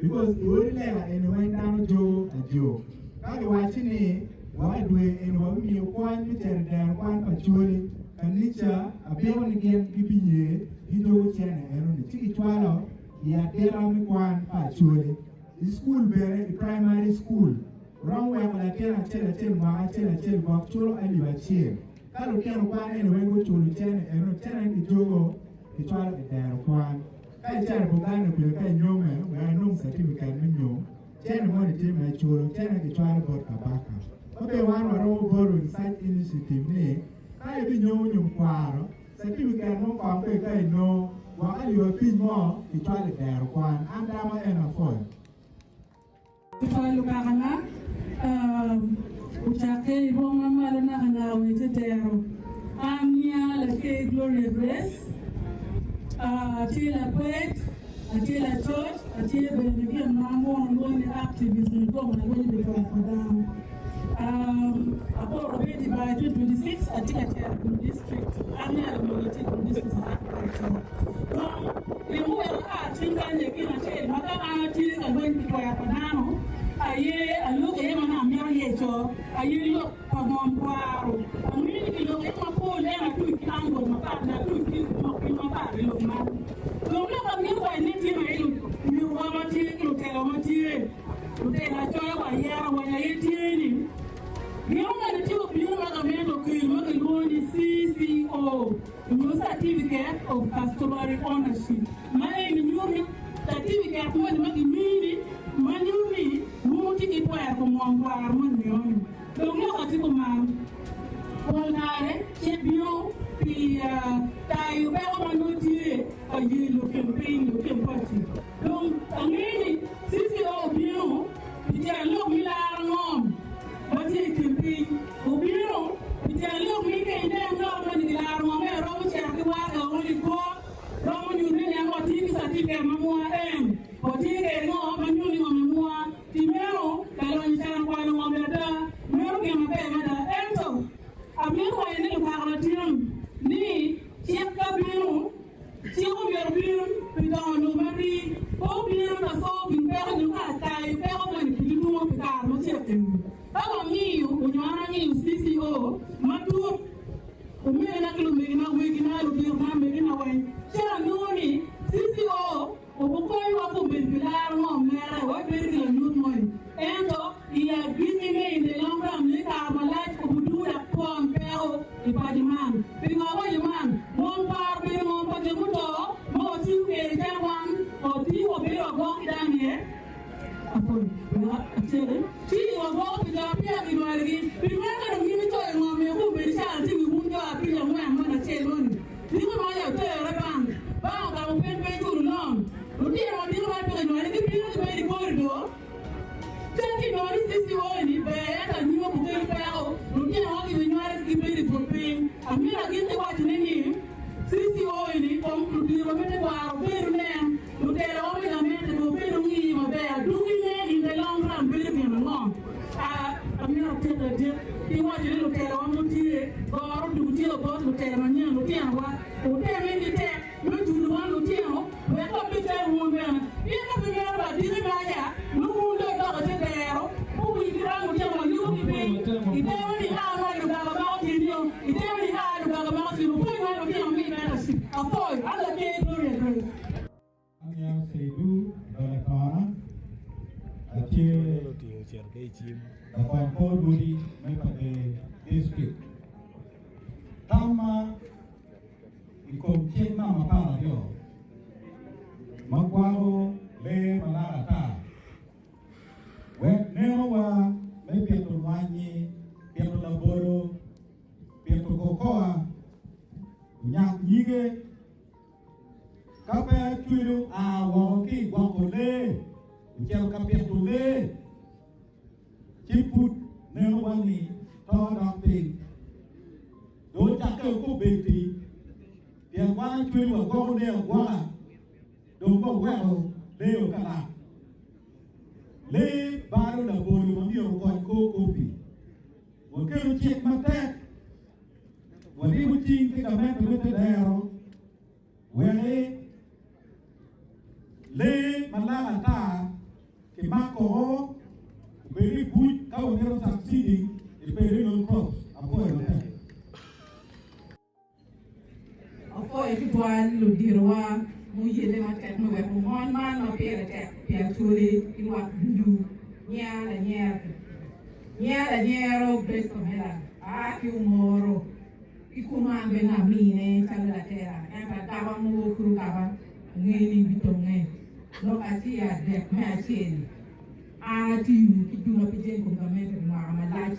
because i odi lega eni weng dano jogo ajo. Ka giwacci ni wa i dwe eni wabimiyo kony me cito i dero kwan pa Acholi, kanica abiko ni gin gibiye gijogo cene enoni ci gicwalo i adita me kwan pa Acholi. I school bene i primary school wuromo weko latin acel acel mwaka acel acel gwok culo alip acel. Ka lutino kwan eni weng guculo cene eno, cene ni kijogo kicwalo i dero kwan. Ka icito i Buganda kwede ka inyome wek inong catifiket me nyom, cene moni tye ma iculo, cene kicwalo bot kabaka. Ma bene wan waromo borrowing such initiative ni ka ibinyomo nyom kwaro, catifiket mo kong bene ka inongo, gwok alip abic mo kicwalo i dero kwan. An dama en apwoyo. Tutwal lukakana ocakke i rwom ma malo nakanaka wa i te dero. An nya Lakay Gloria Grace, atye lakwed, atye lacoc, atye bene gin ma muno lwongo ni activist nyo jo ma lwenyo pi twero pa dano. Apoto bedo i bar 2026, atye ka tero Gulu District. An nya Lamogi atye i Gulu District as an agriculture. Dong, gin muweko aa cwiny kany aye gin acel ma ka an atye ka lweny pi twero pa dano aye alok iye ma nongo amito yeco aye lok pa ngom kwaro. Angeyo ni kiloko iye mapol ento atuc ki angle mapat nyo atuc ki mok piny mapat i lok man. Dong lok amito waco ni tye aye lunyuwa ma tye ki lutelo ma tye. Lutelo acoya wa ayera weng aye tye ni gin omedde tye obino ma gamente okelo ma kilwongo ni CCO nyo Certificate of Customary Ownership ma eni nyuto ni catifiket moni ma gimini ma nyuto ni wun wutye ki twero kom ngom twaro moni nio-ni. Dong lok atye kuman, pol kare cik bino pi tayo peko ma nongo tye ka yelo kin piny nyo kin paci. Dong angeyo ni CCO obino pi tyen lok me laro ngom ma tye i kin piny. Obino pi tyen lok ni ka inen lok moni kilaro ngom-me romo cito ki waraga moni i kor, romo nyuto ni nen watye ki catifiket ma mwa en watye kwede ngo ma nyuto ni ngom-mi mwa. Pi meno, lalonyo can okwalo ngom-mi ada. Meno gin maber mada. Ento, amito waco ni lukaka latin ni cik ka bino, Cik omyero obin pi dongo lok ma rii, pe obino ka cobo gin peko nyo ka tayo peko moni pi tutunu pi kare macek eni. Ka wangiyo onyo an angiyo CCO matut, omegina ki lumegina, wegina, ludito na, megina weng, ci anongo ni CCO obukonyowa kombeddi pi laro ngom mere wek bedo ki lanyut moni. Ento i agikki me in the long run nyo i kare malac obudugo dok twon peko i paco man. Pingo awaco man? Ngom par obedo ngom pa jo muto ma watiyo kwede calo wan watiyo wabedo wagwoko ki dano iye. Apol wek acel ci wagwoko pi jo ma peya kinywalogi. Pi meno ka dong in icoyo ngom me obedo calo atye i wi wun jo abic angwen moni acel moni, Diko ma aye otere bang, bang ogamo peny pe iculo loan. Lutino madito ma peya kinywalogi gibino gibedo i. CCO eni ber ento anyim obukelo peko, lutino wa gibinywalo gibedo i but piny. Amito agik ki waco ne ni CCO eni kong ludito me tekwaro obedo nen, lutela wa me gamente bene obedo ngi maber adugi ne in the long run bedo gin ango. Amito atik ladit ki waco ni lutela wa mo tye goro dugu tye bot lutela manyen lutino wa oteme ki tek me julo wan lutino wek wabed calo wun bene. Pien ka pe meno ba diki maca nongo wun dong idoko ite dero, wuwil ki rang lutino ma yubo ki piny, itemo ni a ma Lubanga mako tyeni-o, itemo ni a Lubanga mako tyeni, wupwony wan lutino mi mentorship. Apwoyo. An Laker Gloria Grace. Anya Seidu Dole Kona, atye lakony kor gudi me Pader District. Tamma i kom cik namba 12 ma kwako lee ma lak ata wek nenowa me pito mwanyi, pito labolo, pito kokoa onyak nyige. Ka pe acwelo aa woko ki i gwoko lee, ocito ka pito lee, ci pud nenowa ni to dok piny. Dong ocakke okobeddi, pien wan acweli wagwoko lee agwoka, dong waweko lee okalak. Lee balo labolo ma myero okony kor kopi. Waketo cik matek, waribo cing ki gamente me tedero wek lee ma lak ata kimak koko obed i buc ka wamito subsidy i perennial crops. Apwoyo matek. Apwoyo tutwal luditowa muyelle matek me weko mon man ma pire tek pi Acholi ki lwak ducu. Nyera lanyero Nyera lanyero Grace Pamela aa ki Omoro ki kunu an bene amine calo latela ento agaba mogo pud ogaba angeyo ni bitonge lok atir adek me acel. An atiyo ki dula pi jami kom gamente pi mwaka malac.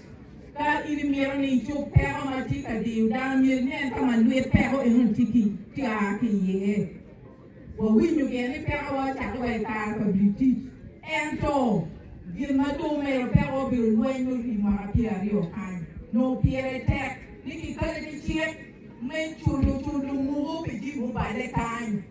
Ka in imito ni icub peko ma tye ka diyo dano, myero inen ka ma lwit peko enoni tye ki tye a ki iye. Wawinyo gire ni pekowa ocakke wa i kare pa Britic, ento gin ma dong omedo pekowa obedo lweny me rii mwaka pyeraryo kany. Nongo pire tek ni kikati ki cik me culo culo mugo pi jami mubale kany.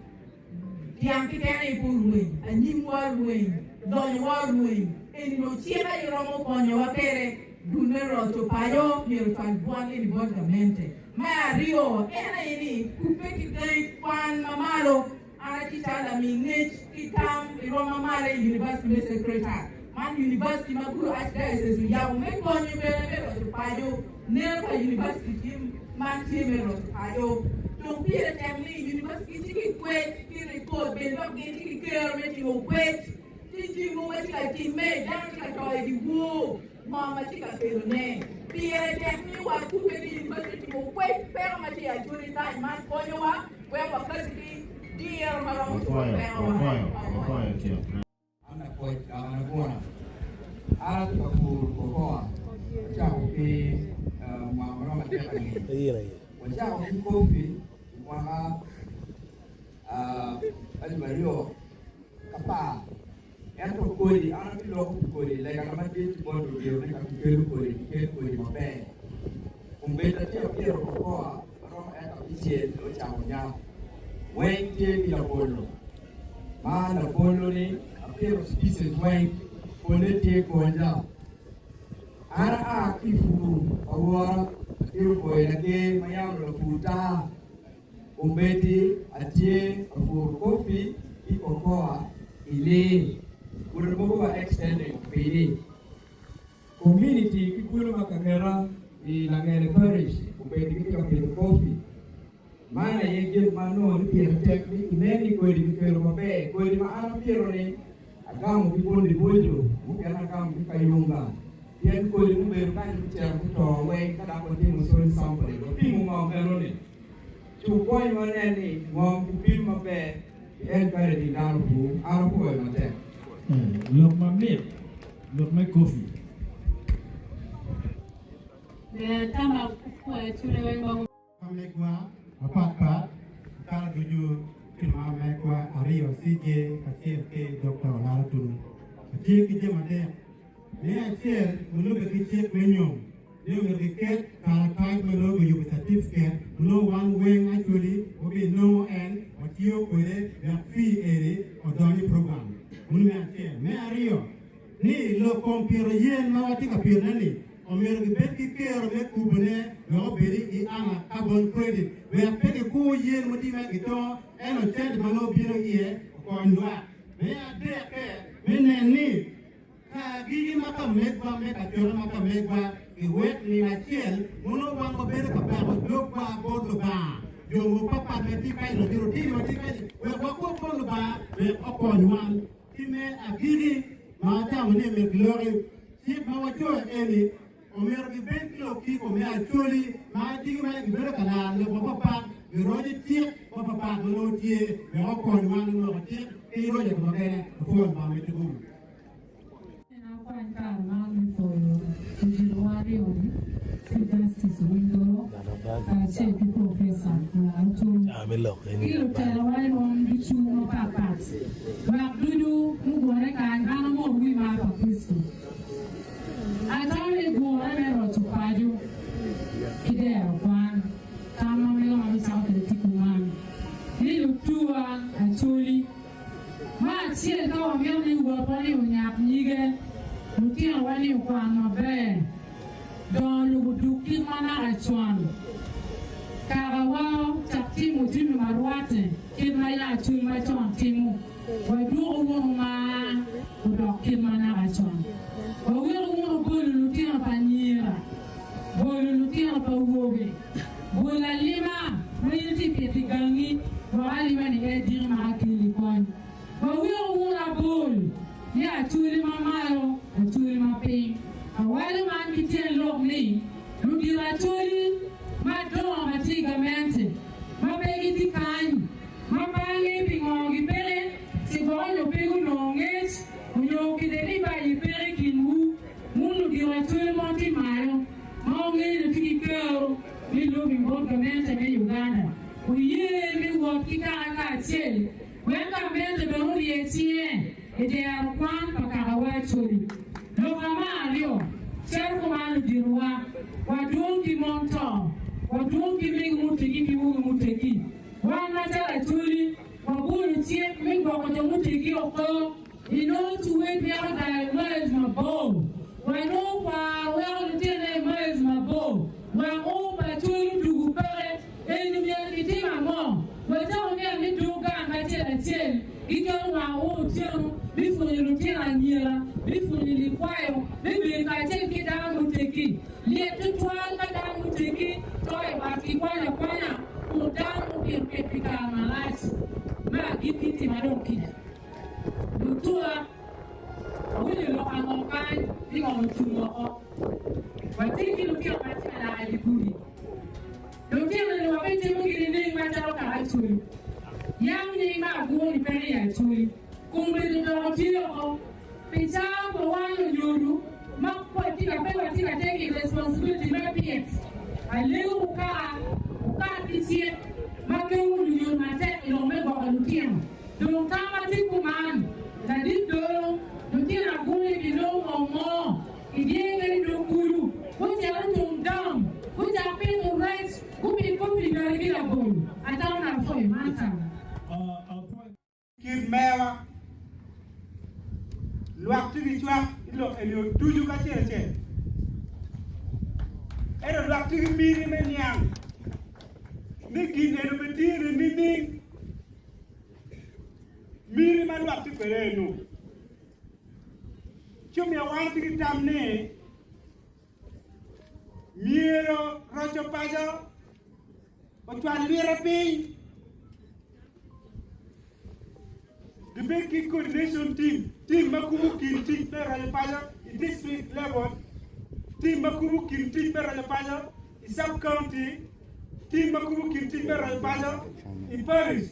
Dyang keken aye pe orweny, anyimwa orweny, lonyowa orweny. Eni nongo cik aye romo konyowa kwede. Dul me roco paco myero ocwal dwan eni bot gamente. Me aryo, en aye ni kubbe ki gangi kwan ma malo. An atye calo lami ngec ki tam i rwom ma malo i University me Sacred Heart. Man university ma Gulu Archdiocese oyabo me konyo bene me roco paco. Neno pa university tye man tye me roco paco. Dong pire tek ni university gitye ki kwec ki ripot bene dok gin tye ki kero me timo kwec ki jami mogo ma tye ka timme, dano tye ka to i dye wor, ngo ma tye ka kelone. Pire tek ni wakubbe ki university timo kwec peko ma tye i Acholi kany man konyowa wek wakati ki diro ma romo cobo pekowa. An lapwoc an aguna. An atye ka puro kokoa. Acako ki mwaka ma romo adek angec. Wacako ki kopi i mwaka 2010. Ento kodi, an abiloko pi kodi, legana madit tye bot ludito ni ka gikelo kodi, gikel kodi maber. Kombeddi atye apito kokoa ma romo eka abicel dong ocako nyak. Weng tye ki labolo. Ma labolo ni apito species weng pole tye gonja. An aa ki i pur pa wora atito boyo lager ma yam lapur tar. Kombeddi atye ka puro kopi ki cocoa i lee. Gudo mogo wa extending pidi. Community ki kulu ma ka ngeta i Langene Parish obedo gitye ka pito kopi. Man aye gin ma anongo ni pire tek ni inen ni kodi kikelo maber. Kodi ma an apito-ni agamo ki Bundibugyo, mukene agamo ki Kayunga pien kodi mubedo kany gucito guto weng ka dok watimo soil sampling wapimo ngom enoni ci wukony wanen ni ngom kipim maber ki encouraging dano pur. An apwoyo matek. Lok mamit, lok me kofi. Ber tama pwoyo cule weng ma. Ma megwa mapatpat kare ducu ki ma megwa aryo CJ kacel ki Dokta Olara Tunu. Atye ki jami adek. Me acel, ma lubbe ki cik me nyom, ni omyero kiket karatac ma nongo kiyubo catifiket ma nongo wan weng actually wabinongo en watiyo kwede wek fee eni odony i program. Meno me acel. Me aryo, ni lok kom pito yen ma watye ka pitone ni omyero gibed ki kero me kubone wek obed i anga carbon credit wek pe gikur yen mutimme gitongo ento cente ma nongo bino iye okony lwak. Me adekke, me nen ni Kagigi ma ka megwa me kacokke ma ka megwa giwek nino acel mono wan wabedo ka pako dogwa bot Lubanga. Jo mapapat ma tye kany, ludito tino ma tye kany, wek wakok bot Lubanga wek okony wan. Ki me agikki ma atamo ni myero giloki, cik ma wacoyo eni omyero gibed ki lukiko me Acholi ma adigi ma gibedo ka laro lok mapapat, giroco cik mapapat ma nongo tye wek okony wan me loko cik ki roco jo mukene. Apwoyo Lubanga me tuku. En akwany kare man me pwoyo luditowa aryo-ni, Chief Justice Owiny Toro kacel ki Professor Olara Otung ki lutelowa i rwom ducu mapatpat. Lwak ducu mugure kany, an amot wi mar pa Kricito. Atamo ni gure me roco paco ki dero kwan, tam ma mega ma bicako kwede tye kuman ni lutuwa Acholi, Me acel, ka wamito ni wotwa ni onyak nyige, lutinowa ni okwan maber, dongo lubo duk kit ma naka con, kakawa ocak timo jami ma rwatte kit ma ya cwiny macon timo, wadwoku wunu mar odok kit ma naka con. Waweku wunu bolo lutino pa anyira, bolo lutino pa awobe. Bol alima ma in itye pito i gangi, gwok alima-ni en diki ma ka kelli kony. Waweko wun abol ni acholi ma malo, acholi ma piny. Awaco man ki tyen lok ni, ludito acholi madongo ma tye i gamente ma pe gitye kany, ma pe angeyo pingo gipeke, ci gwok onyo pe gunongo ngec onyo kite ni bayi peke i kinwu. Wun ludito acholi mo tye malo ma wungeyo ni tye ki kero me lobby bot gamente me Uganda, wuye me wot ki kaka kacel wek gamente bene orye cinge i dero kwan pa kakawa Acholi. Loka me aryo, calo kuman luditowa, wadwong ki mon to, wadwong ki mego mutegi ki wobe mutegi. Wan macalo Acholi, wabolo cik me gwoko jo mutegi oko. Inongo tuwe twero dayo miles mabor. Wanongo kwaro weko lutine i miles mabor. Wang oo pa cwiny odugu peke. Eni myero kitim ango? Wacako niang ni dog gang acel acel giketo wang oo otyeno me pwonyo lutino anyira, me pwonyo likwayo me bedo kacel ki dano muteggi. Lyet tutwal ka dano muteggi to i ot kikwanyo akwanya kun dano mupito pit pi kare malac. Me agikki tima dong kica. Lutua, awinyo lok ango kany ni ngom ocung woko. Watye ki lutino ma tye ka lak i dye gudi. Lutino-ni wabitimogi nining macalo kaka Acholi? Yam nying me agurni peke i Acholi, kombeddi dok tye woko. Pi caa pa wan lunyodo ma watye ka pe watye ka taking responsibility me pit, alego wukar, wukat ki cik ma kewu lunyodo matek i lok me gwoko lutino. Dong tam atye kuman, ladit dolo, lutino aguni gilongo ngom mo i dye kadi dog kulu, gucito tung dam, gucak pito rec, gupit kopi bene ki labolo. Atamo ni apwoyo man tamma. Kit mewa, lwak tye ki cwak i lok eni ducu kacel acel, ento lwak tye ki miti me niang ni gin eni obitine nining. Miti ma lwak tye kwede eno ci omiyo wan tye ki tam ni myero roco paco ocwal lwite piny gibed ki coordination team, team ma kubo kin tic me roco paco i district level, team ma kubo kin tic me roco paco i sub county, team ma kubo kin tic me roco paco i parish.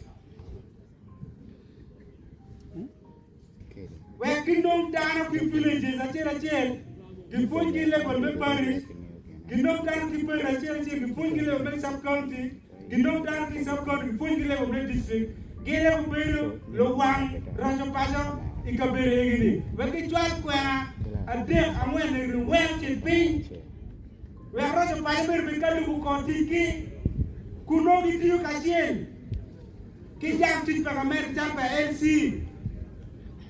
Wek ginong dano ki villages acel acel, gipwonygi i level me parish, ginong dano ki parish acel acel, gipwonygi i level me sub county, ginong dano ki sub county, gipwonygi i level me district. Gin aye gubedo luwang roco paco i kabedo egini wek gicwal kwena. adek angwen eni weng ocit piny wek roco paco bedo bed ka lubo kor ticgi kun nongo gitiyo kacel ki jang tic pa gamente calo pa LC,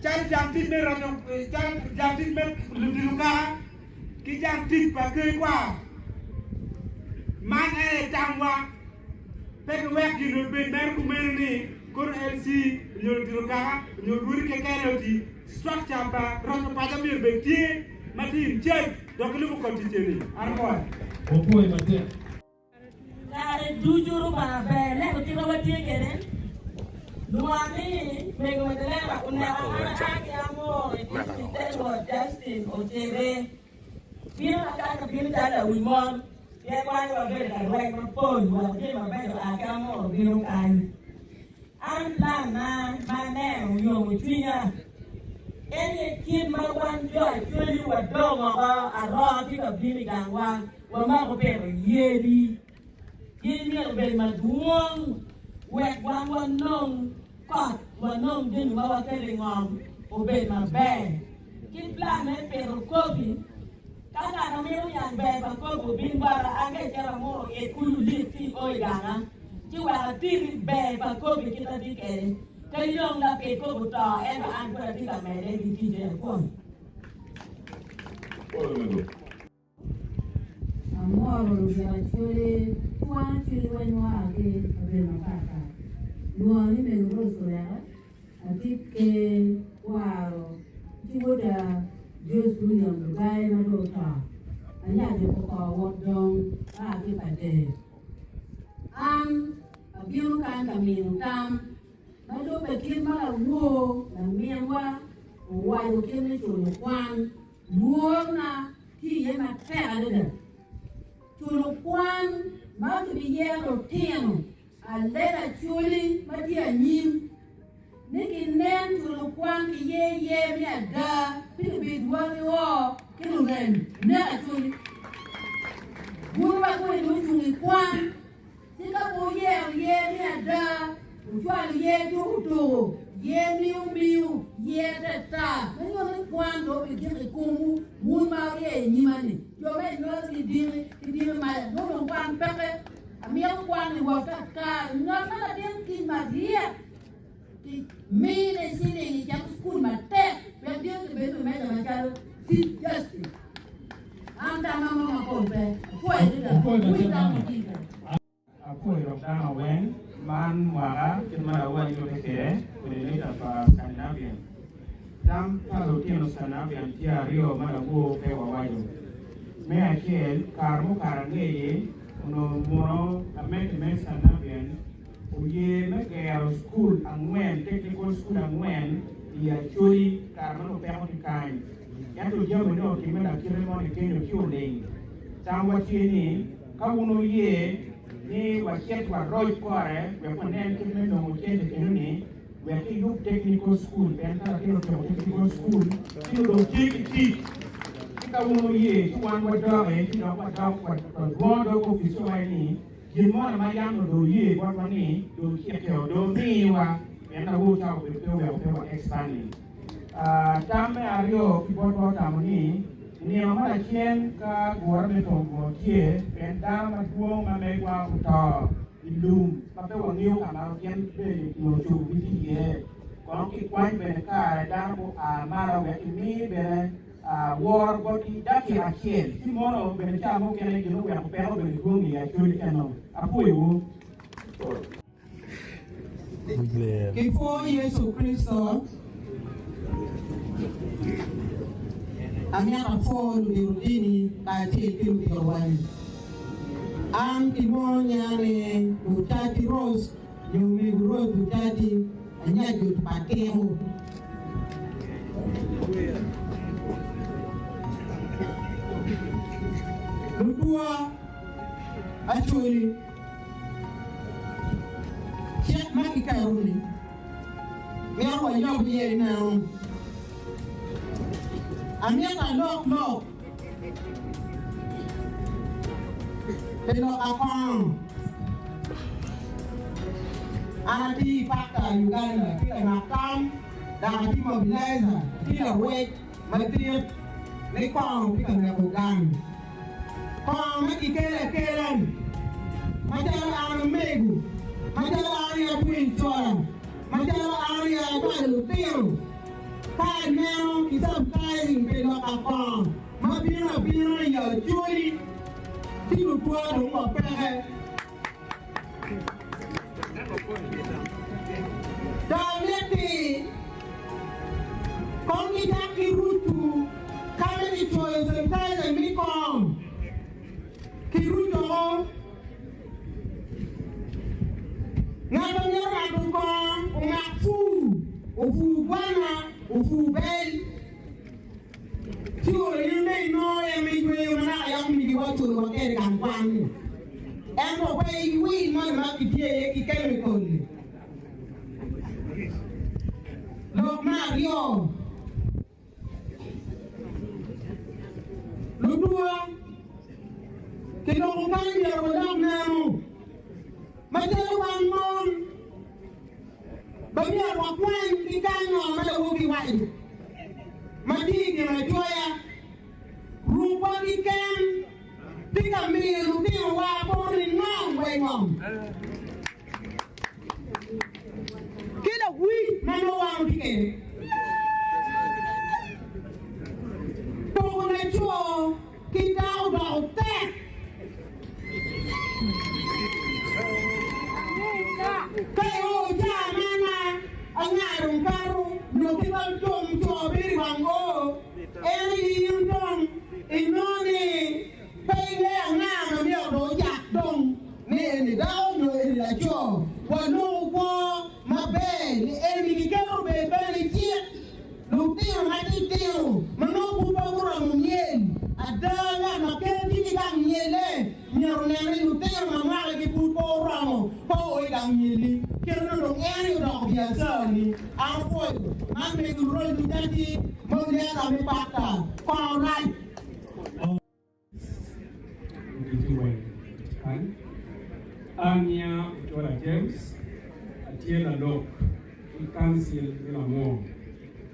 calo jang tic me roco calo jang tic me ludito kaka ki jang tic pa ker kwar. Man en aye tamwa. Pe kiwek gin obed mere kumeno ni kono LC nyo ludito kaka nyo rwodi keken aye oti. Structure pa roco paco myero obed tye ma tye in charge dok gilubo kor tic eni. An apwoyo. Wapwoyi matek. Kare ducu Rubanga ber neno kit ma watye kwede. Lwak ni mego Magdalena oneko an aa ki Amor i district Edward Justin Ocebe. Bino akaka bino calo lawi mon pien wan wabedo ka rwec mapol wek jami mabeco oa ki Amor obino kany. An plan na ma aneno oyomo cwinya en aye kit ma wan jo Acholi wadong oko aroo tye ka bino i gangwa. Wamako pito yadi. Yadi myero obed madwong wek wan wanong kot, wanong jami ma waketo i ngom obed maber. Ki plan me pito kopi, ka ngat ma mito niang ber pa kopi obin bota, an ka icito amuro it kulu lik ci io i ganga ci wek atiti ber pa kopi kit ma tye kwede. Kadi dong lapit kopi oto ento an pud atye ka medde ki ticce apwony. Amoro lubira Acholi ki wan Acholi weng ma waa ki i kabedo mapat pat. Lwonga ni Mego Rose Oleka, atye ki kwaro ki woda Joyce William Lugaye ma dong oto, anya jo Koko wot dong aa ki i Pader. An abino kany ka mino tam ma lubbe kit ma lawor laminwa owaco kit me culo kwan. Lworona tye iye matek adada. Culo kwan ma kibiyero lutino alega coli ma tye anyim ni ginen culo kwan ki ye yer me ada pi lubidwa ki oo ki lurem neka coli. Bwuto ma koni dong ocung i kwan Ci ka pe wuyero yer me ada, wucwalo yer tuku tuku, yer miu miu, yer tata, ma nyuto ni kwan dong obigik i komwu, wun ma wurye i nyima-ni. Jo ma inywalo ki diki ki diki maca nongo dong kwan peke. Amito kwan ni wot kakare. Ngat ma latin kic maryek ki mine ciling i cito cukul matek wek diki kibed wi meja macalo Chief Justice. An tamma mo mapol pe. Apwoyo adada. Apwoyo Winy matek tam mama. otika. Apwoyo dok dano weng man mwaka kit ma lawa nyute kwede coordinator pa Scandinavian. Tam pa lutino Scandinavian tye aryo ma lawor pe wawaco. Me acel, kare mukato angeye onongo muno gamente me Scandinavian oye me gero cukul angwen, technical school angwen i Acholi kare ma nongo peko tye kany. Ento jami ne otimme lakite moni kenyo ci oling. Tamwa tye ni ka wun wuye ni wacit waroc kore wek wanen kit me nongo cente enoni wek kiyub technical school pien ka latin otyeko technical school ci nongo dong tye ki tic. Ci ka wun wuye ci wan wadoki ci dok wadok wadwongo dog opic ci wawaco ni Gin moni ma yam onongo oye botwa ni dong cikkeo dong miwa, pien awobi ca obedo pe oweko pe wa expanding. Tam me aryo ki botwa otamo ni i nino ma lacen ka gure me pong gure tye, pien dano madwong ma megwa oto i lum ma pe wangeyo ka ma gin bene nyo cogo gitye iye, kong kikwany bene kare dano gua malo wek kimi bene Woro botgi dakika acel, ci mono bene ca mukene gin oweko peko obedo dwong i Acholi eno. Apwoyowu. Kipwo Yecu Kricito, amito apwo ludito dini kacel ki ludito wani. An kilwongo nyinga ni Bucaci Rose nyo Mego Rose Bucaci, anyajut pa Tiko. Lutwa Acholi, cik ma kiketo-ni mito wayob iye meno. Amito alok lok pi lok akongo. An atye i pakta Uganda, atye lamak tam, dok atye mobilizer, atye lawec madit. Ni kongo tye ka neko gang. Kongo ma kikelo akela-ni, macalo an omego, macalo an aye atweyo cola, macalo an aye acwalo lutino, ka aneno ki subsidizing pi lok pa kongo ma bino abina i Acholi, ci lutwa dong wapeke. Dong mitte kong gicak ki rucu ka ma kicoyo sanitizer me kom ki ruco o. Ngat ma mito mato kong omak pur, opur gwana, opur bel. Ci olo in bene inongo en ma icweyo ma naka yam omigiwa oculowa kwede i gang kwan-ni. Ento pe iwil moni ma kitye iye ki kemikol-li. Lok me aryo, Lutuwa, kiloko kany myero walok meno. Macalo wan mon, Be myero wakwany ki kany ngo ma lawobi waco ma tye i ginacoya? Rukwa keken tye ka miyo lutinowa poto ni ngom wa i ngom ki lawic ma nongo wan watye kwede. Poko laco ki dako doko tek. Ka io caa man ma anga dong kato nyo kit ma dong co bedo i wang oo, en aye in dong inongo ni pe ingeyo anga ma myero dong ocak dong ni eni dako nyo eni laco. Waloko kwo maber ni eni kiketo obed bene i cik. Lutino matitino ma nongo pud pe guromo myel. Ada, ngat ma ker tye ki gang myelle myero onen ni lutino ma mwakagi pud pe oromo pe oo i gang myelli. Kit meno dong en aye odoko biacarani. An apwoyo man mego roc mutati ma olyeta me pakta kongo rac. An nya Ochola James, atye lalok ki Council me Lamwor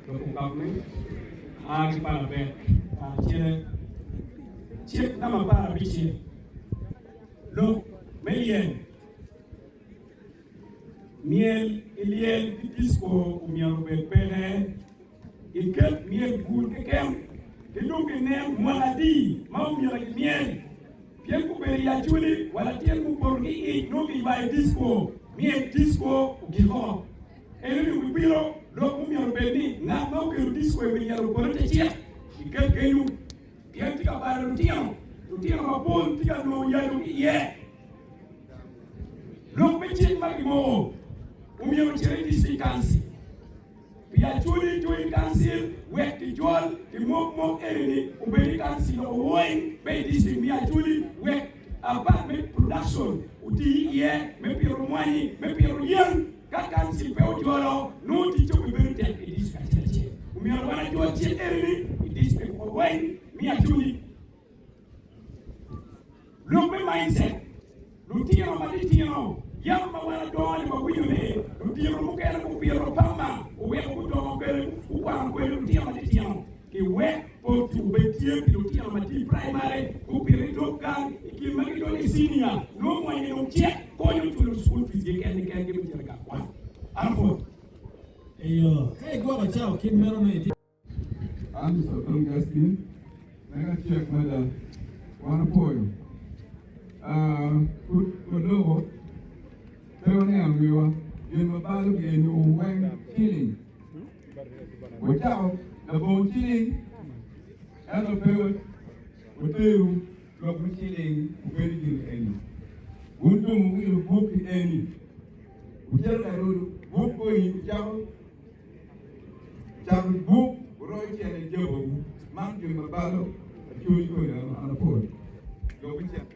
Local Government, aa ki Palabek kacel cik namba aparabicel lok me lyel. Myel i lyel ki disco omyero obed peke. Iket myel bul keken ki dong inen mwaka adi ma omyero gimyel. Pien gubedo i Acholi wa latin mupoto ki ic nongo giywayo disco, myel disco ogiko. Eno ni wibwilo lok mumyero obed ni ngat ma okelo disco i wi lyel opore te cik iket kenyu pien tye ka balo lutino, lutino mapol tye ka nongo yacu ki iye. Lok me cik ma gimoko omyero ocit i district council. Pi Acholi Joint Council wek kijol ki mok mok eni ni obed i council oweng me i district me Acholi wek apart me production oti iye me pito mwanyi me pito yen ka council pe ojolo nongo ticce obibedo tek i district acel acel. Omyero wan ajol cik eni ni i district oweng me Acholi. Lok me mindset, Lutino matitino yam ma wan adongo ni wawinyo ni ludito mukene gupito pama oweko gudongo kwede gukwano kwede lutino matitino ki wek poti obed tye pi lutino ma tye i primary gupito i dog gang i kin ma gidonyo i senior nongo mwanyi dong cek konyo culo school fees gi kengi kengi me cito i gang kwan. An apwoyo. Eyo, ka igwoko cawa kit meno nongo itye. An Mister Tom Gaskin, mega cek mada, wan opwoyo. Pud waloko, pe waneno wiwa, gin ma balo gi eni weng ciling. Wacako labongo ciling, ento pe wateru lok me ciling obedo gin eni. Wun jo muwilo buk ki eni, wucito ka rudo buk koni wucako Cako buk wuroyo cene i jabowu, man gin ma balo acwiny kodi an apol. Lok me cek.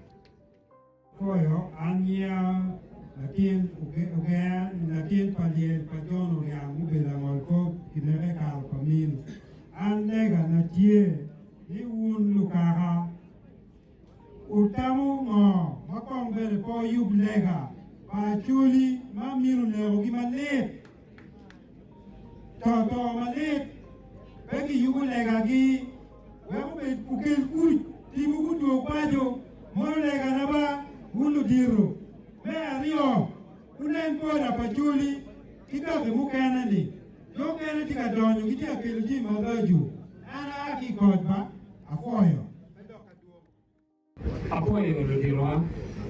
Apwoyo an nyinga latin oger latin pa lyel pa John Oryang mubedo langol kop kineke karo pa min. An lega na tye ni wun lukaka wutamo ngo ma kong bene pe wuyub lega pa Acholi ma min onekogi malit. To to malit, pe giyubo legagi wek obed. obed okel kuc, tipo gudwog paco. Mono legana ba, wun ludito. Me aryo, wunen boda pa Acholi ki kaki mukene-ni. Jo mukene tye ka donyo gitye ka kelo jami maraco. An aa ki i koc ba, apwoyo. Apwoyo luditowa,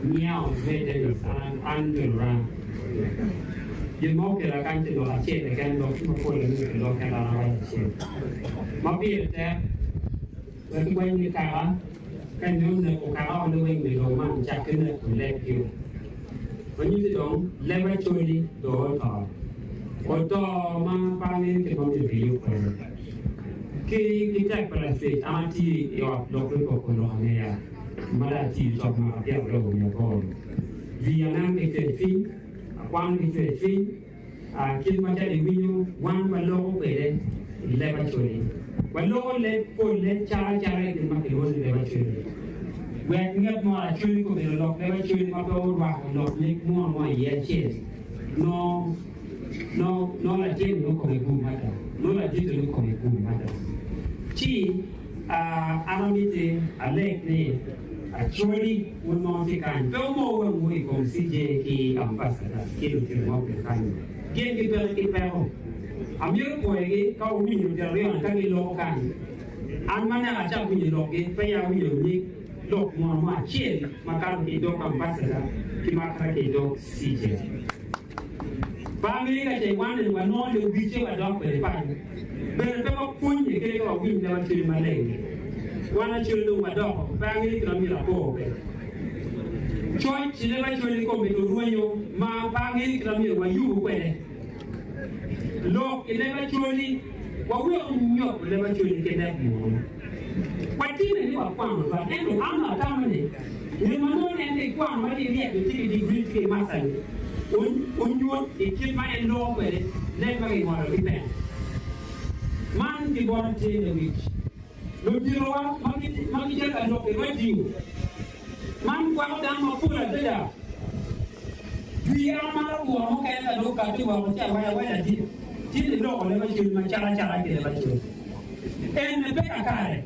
Niao me Dennis an an Joluranga. Gin ma okela kany tye lok acel keken dok tye mapol amito ki lok ento an awaco acel. Ma pire tek wek iweny ni kaka ka inongo neko kaka o liweng i lobo man cakke neko lebgi-o. Ma nyutti dong leb Acholi dong oto. Oto ma pe angeyo kit ma myero kiyub kwede. Ki ki tek pa Lacwec, an atiyo i ot lok me poko lok angeya ma dong atiyo cok mwaka 28. Wiya aneno ki cwercwiny, akwano ki cwercwiny, kit macalo iwinyo wan waloko kwede i leb Acholi. Waloko leb polle cal acala i gin ma kilwongo ni leb Acholi. Wek ngat mo Acholi kobedo lok leb Acholi ma pe orwako lok nyig munu mo iye acel, nongo Nongo latin nongo kome gum mada, nongo ladito nongo kome gum mada. Ci an amiti aleg ni Acholi wun ma wutye kany, pe wumor wangwu i kom CJ ki ambassador ki lutino ma obedo kany-ni. Gin gipeke ki peko. Amito pwoyogi ka wuwinyo lutino aryo-ni ka giloko kany. An ma naka acak winyo lokgi, peya awinyo nyig lok mo mo acel makato ki i dog ambassador ki makato ki i dog CJ. Pe angeyo ka ce wan eni wanongo lewic-ce wadok kwede paco. Bene pe wapwonnye kadi ka wawiny leb acwele maleng-ngi. Wan acwele dong wadoko, pe angeyo kit ma myero apor kwede. Coc i leb acwele i kome orwenyo ma pe angeyo kit ma myero wayubu kwede. Lok i leb acwali, waweko nyobo leb acwali ki leb munu. Watime ni wakwano twal, ento an atamo ni gin ma nongo en tye kwano ma tye ryek tye ki digri tye ki master-ni onyut i kit ma en loko kwede leb ma kingolo ki pen. Man ki bota tye lewic. Luditowa ma gitye ka lok i radio man kwako dano mapol adada. Jwi an amaro woro mukene ka dong okati woko ci awaco awaca ladit tye ni loko leb acel ma cal acala ki leb acel ene pe kakare.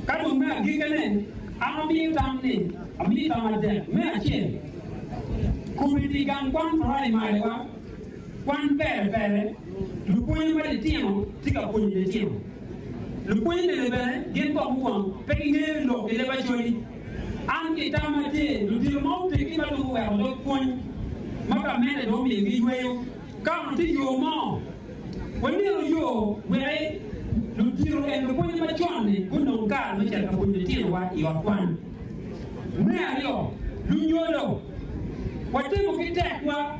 Ka dong me agikkine an amiyo tam ni amiyo tam adek. Me acel, komiti gang kwan praimariwa kwan pere pere lupwonye ma litino tye ka pwonyo litino. Lupwonye nene bene gin kong mukwongo pe gingeyo lok ki leb Acholi. An ki tam ma tye, ludito ma oteggi ma dong guweko dog pwony ma gamente dong omiyogi yweyo, ka onongo tye yo mo, wamito yo wek ludito en lupwonye macon-ni gunong kare me cito ka pwonyo litinowa i ot kwan. Me aryo, lunyodo, watimo ki tekwa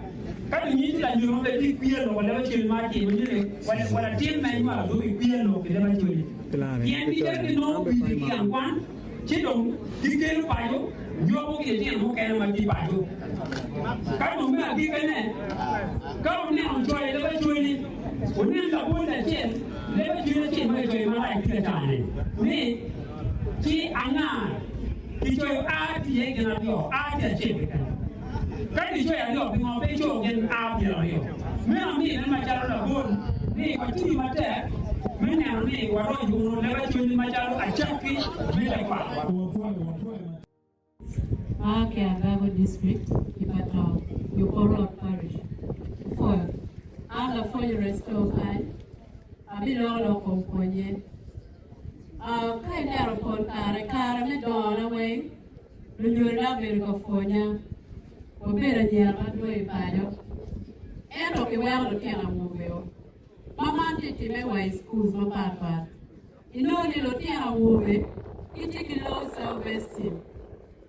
ka lunyiti lanyodo ma bene tye ki kwiya lok leb acel ma atimo nyo ni wa latin ma inywalo dong ki kwiya lok ki leb acel-li pien gicito ginongo kwidi ki gang kwan. Ci dong gikelo paco, nyogo ki litino mukene ma tye paco. Ka dong me agikkine, ka wuneno coyo leb acwali, wunen labol acel, leb acwali acel ma kicoyo marac tye ka cane ni, Ci anga? Kicoyo a tye iye gin aryo, a tye acel keken. Ka kicoyo aryo, pingo pe ico gin a pyeraryo? Meno amine macalo labol ni watiyo matek me neno ni waroco wunu leb acwali macalo acakki me tekwarowa. Aa ki Agago District i Patong, Yukorot Parish. Pwoyo. An lapwony Restore kany, abiloko lok kom pwonye. Ka ineno pol kare, kare me dongona weng, Lunyodona obedo ka pwonya. Wabedo anyira madwong i paco, ento kiweko lutino awobeo. Ma man tye timme wa i schools mapatpat. Inongo ni lutino awobe gitye ki low self esteem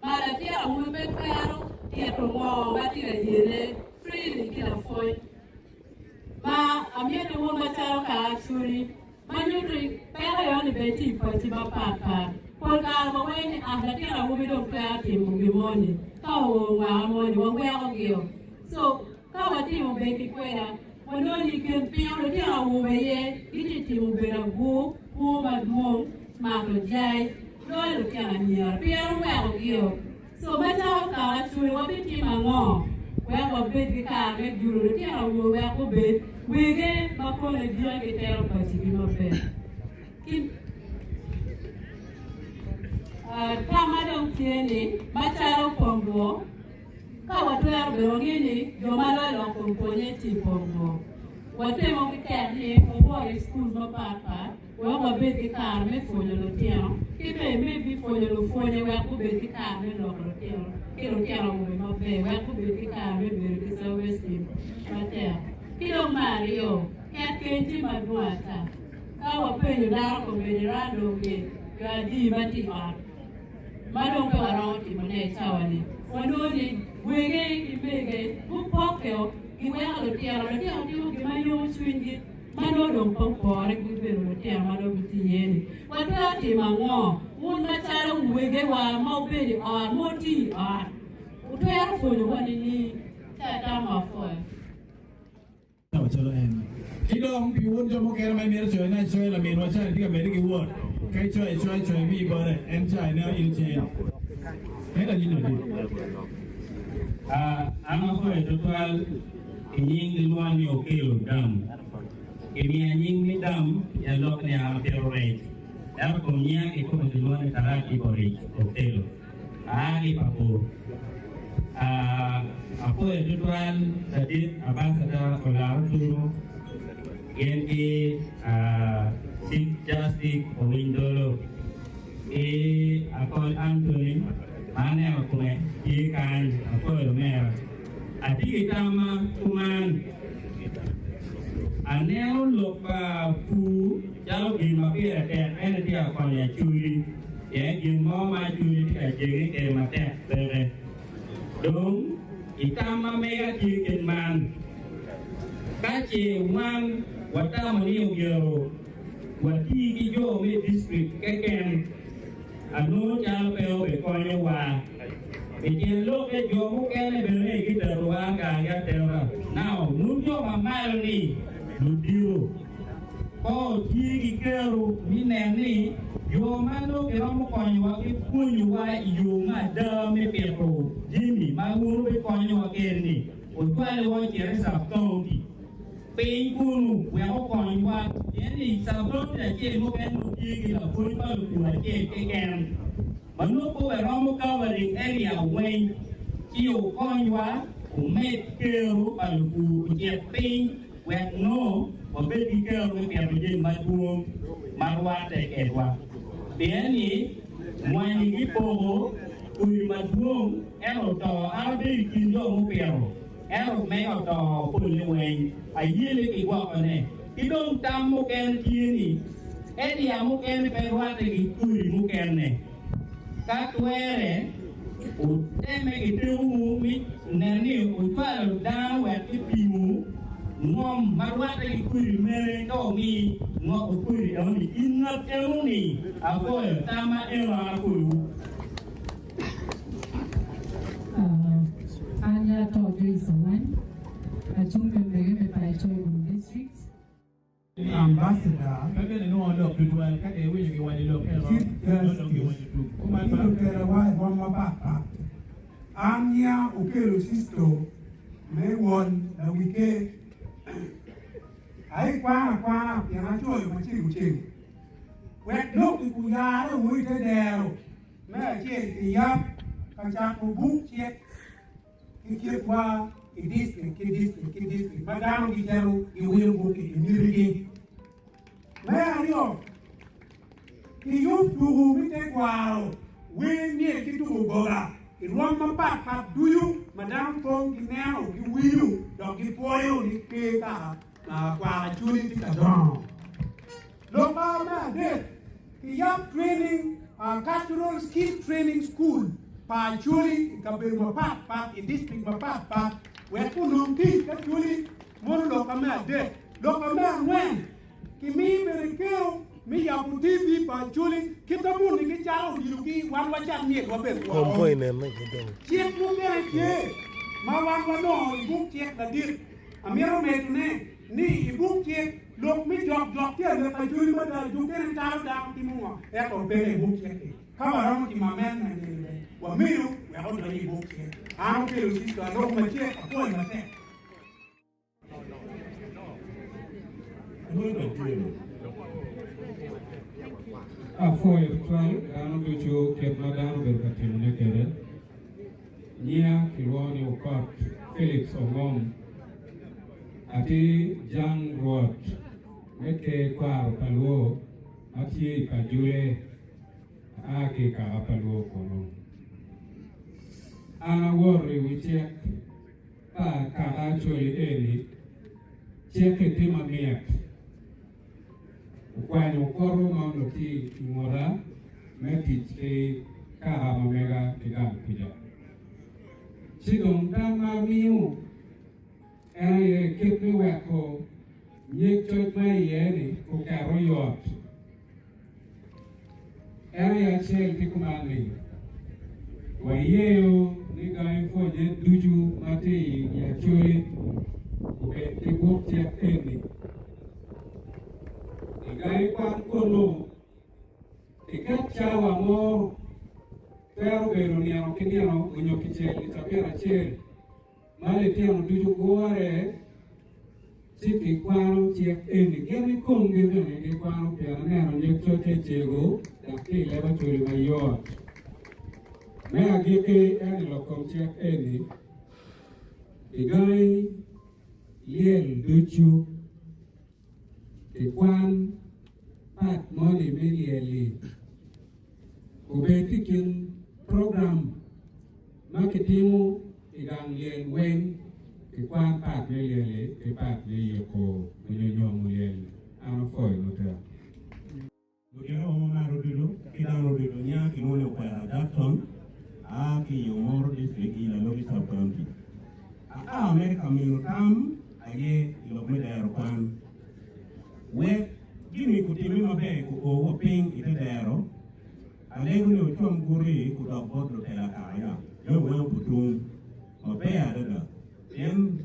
ma latin awobi pe twero tito ngo ma tye ka yele freely ki lapwony. Ma amito wun macalo kara acoli ma nyuto ni peko eno-ni bene tye i paci mapat pat. Pol kare waweko ni ah latin awobi dong twero timo gin moni ka oo mwaka moni waweko gio. So ka watimo bed ki kweda wanongo ni i kin pingo lutino awobe aye gitye timo bedo agur, kwo madwong, mato jai loyo lutino anyira pien oweko gio. Co macalo kare acwele wabitimo ango wek wabed ki kare me julo lutino awobe wek gubed wege ma kone dike ki tero pacigi maber? Tamma dong tye ni, macalo Pongdwo, ka watwero bene wangeyo ni jo ma loyo lok kom pwonye tye i Pongdwo. Watemo ki tek ni wawot i cukul mapat pat wek wabed ki kare me pwonyo lutino ki bene me bipwonyo lupwonye wek gubed ki kare me loko lutino ki lutino awobe maber wek gubed ki kare me bedo ki self-esteem matek. Ki dong me aryo, ket keny tye madwong ata. Ka wapenyo dano kombeddi random gi jo adi ma tye i ot ma dong pe waromo timone i cawa-ni, wanongo ni wege ki mege gupokke-o giweko lutino, lutino timo gin ma yomo cwinygi ma nongo dong pe opore ki bedo lutino ma dong gitye iye-ni. Watwero timo ango? Wun macalo wegewa ma wubedo i ot, ma wutiyo i ot, wutwero pwonyowa nining? Ka itamo apwoyo. Macalo en. Ki dong, pi wun jo mukene ma imito coyone acoya, laminwa ca-ni tye ka medde ki wot. Ka icoyo acoya, coyo imi bote, en ca ineno in icen. En aye ladit. An apwoyo twatwal i nying gilwonga ni Okello Dam. Kimiya nying ni Dam pien lok ni an apito rec. Ento kom nyinga kikome gilwonga ni Tarat Iboric Okello. Aa ki i Papur. Apwoyo tutwal ladit Ambassador Olaro Turu gin ki Chief Justice Owiny Dolo ki Akol Anthony ma aneno kome tye kany apwoyo omera. Atye ki tamma kuman, aneno lok pa pur calo gin ma pire tek ento tye ka konyo Acholi pien gin mo ma Acholi tye ka jenge kwede matek peke. Dong i tam ma mega tye kit man, ka ce wan watamo ni omyero wati ki jo me distrik keken, Anongo calo pe obikonyowa. Pi tyen lokke, jo mukene bene giterowa kargi atera. Now, wun jo ma malo ni ludito, pe wutye ki kero me neno ni jo ma nongo giromo konyowa ki pwonyowa i yo me ada me pito jami ma wun wubikonyowa kwede-ni, wucwalowa ocit i sub-county. Piny kunu wek okonywa, pien ni cabit acel mukene nongo tye ki lapwony pa lupur acel keken ma nongo pe waromo covering area weng, ci wukonywa wumed kero pa lupur ocit piny wek nongo wabed ki kero me pito jami madwong ma rwatte kedwa. Pien ni mwanyi gipoko kodi madwong ento oto an abedo i kin jo mupito. Ento mega oto polle weng, ayele ki gwokone. Ki dong tam mukene tye ni, Elia mukene pe rwatte ki kodi mukene. Ka twere, wutemme ki tekowu me neno ni wucwalo dano wek gipimwu ngom ma rwatte ki kodi mene ka wumi ngoko kodi enoni. I ngat enoni apwoyo tam ma eno an akoyowu. An ato Joyce Awany, acung me mege me Paco i Gulu District. Ambassador Pe bene inwongo lok tutwal ka dong iwinyo giwaco lok eno, Chief nongo dong Justice giwaco tuk. Kuman ki ba? lutelawa i rwom mapatpat. An nia Okello Sisto me won Lawike. Aye kwana akwana pien acoyo macego cego wek lok-ki guyarre wunu i te dero. Me acel kiyab ka cako buk cik ki kitwa i distrik ki distrik ki distrik ma dano gicito giwilo buk-ki i mitigi. Me aryo, kiyub tuku me tekwaro, wer, myel ki tuku goga i rwom mapat pat ducu ma dano pong gineno, giwinyo dok gipwoyo ni ker kaka kwaro Acholi tye ka dongo. Lok me adek, kiyab training Cultural Skill Training School pa Acholi i kabedo mapat pat i district mapat pat wek onong tic ki Acholi mono loka me adek. Loka me angwen, kimi bene kero me yabo TV pa Acholi kita muni ki calo odilo ki wan wacat myel wa bed woko. Cik mukene tye ma wan wanongo i buk cik ladit. Amito medone ni i buk cik Lok me jok jok tye alek ajoli mada, jo kene talo dano timo ngo ento peke i buk cik-ki. Ka waromo timo amendment eni bene, wamiyo wek odony i buk cik. An okelo sister alok macek, apwoyo matek. Apwoyo tutwal dano ducu kit ma dano obedo ka timone kwede. Nyiya kilwongo ni Okot Philips Ongom. Atye jang rwot me ker kwaro pa Lwo ma tye i Pajule. Aa ki i kaka pa Lwo kunu. An awoto i wi cik pa kaka Acholi eni, cik-ki tye mamit. Okwanyo okuto ma onongo tye i nguta me tic ki kaka ma mega ki gang kuca. Ci dong tam ma amiyo en aye kit me weko nyig coc ma iye-ni oket oyot. En aye acel ki kuman ni, wayeyo ni gangi pwonye ducu ma tye i Acholi obed ki buk cik eni. I gangi kwan kunu, kiket cawa mo twero bedo nino ki nino onyo kicel i cabit acel ma litino ducu gure ci gikwano cik eni. Gin i komgi bene gikwano pien aneno nyig cocce cego dok tye i leb Acholi mayot. Me agikki en i lok kom cik eni, i gangi lyel ducu kikwan pat moni me lyel-li obed i kin program ma kitimo i gang lyel weng kikwan pat me lyel-li ki pat me yiko onyo nyomo lyel. An apwoyo matek. Lutino ma malo ducu ki dano ducu nya kilwongo ni Okwera Jackson aa ki i Omoro District i Lalogi Sub County. Aa mere ka mino tam aye i lok me dero kwan. Wek gini kutime maber ku o wa piny i te dero, alego ni ocom guti kudok bot lutela kaka me weng oputum maber adada pien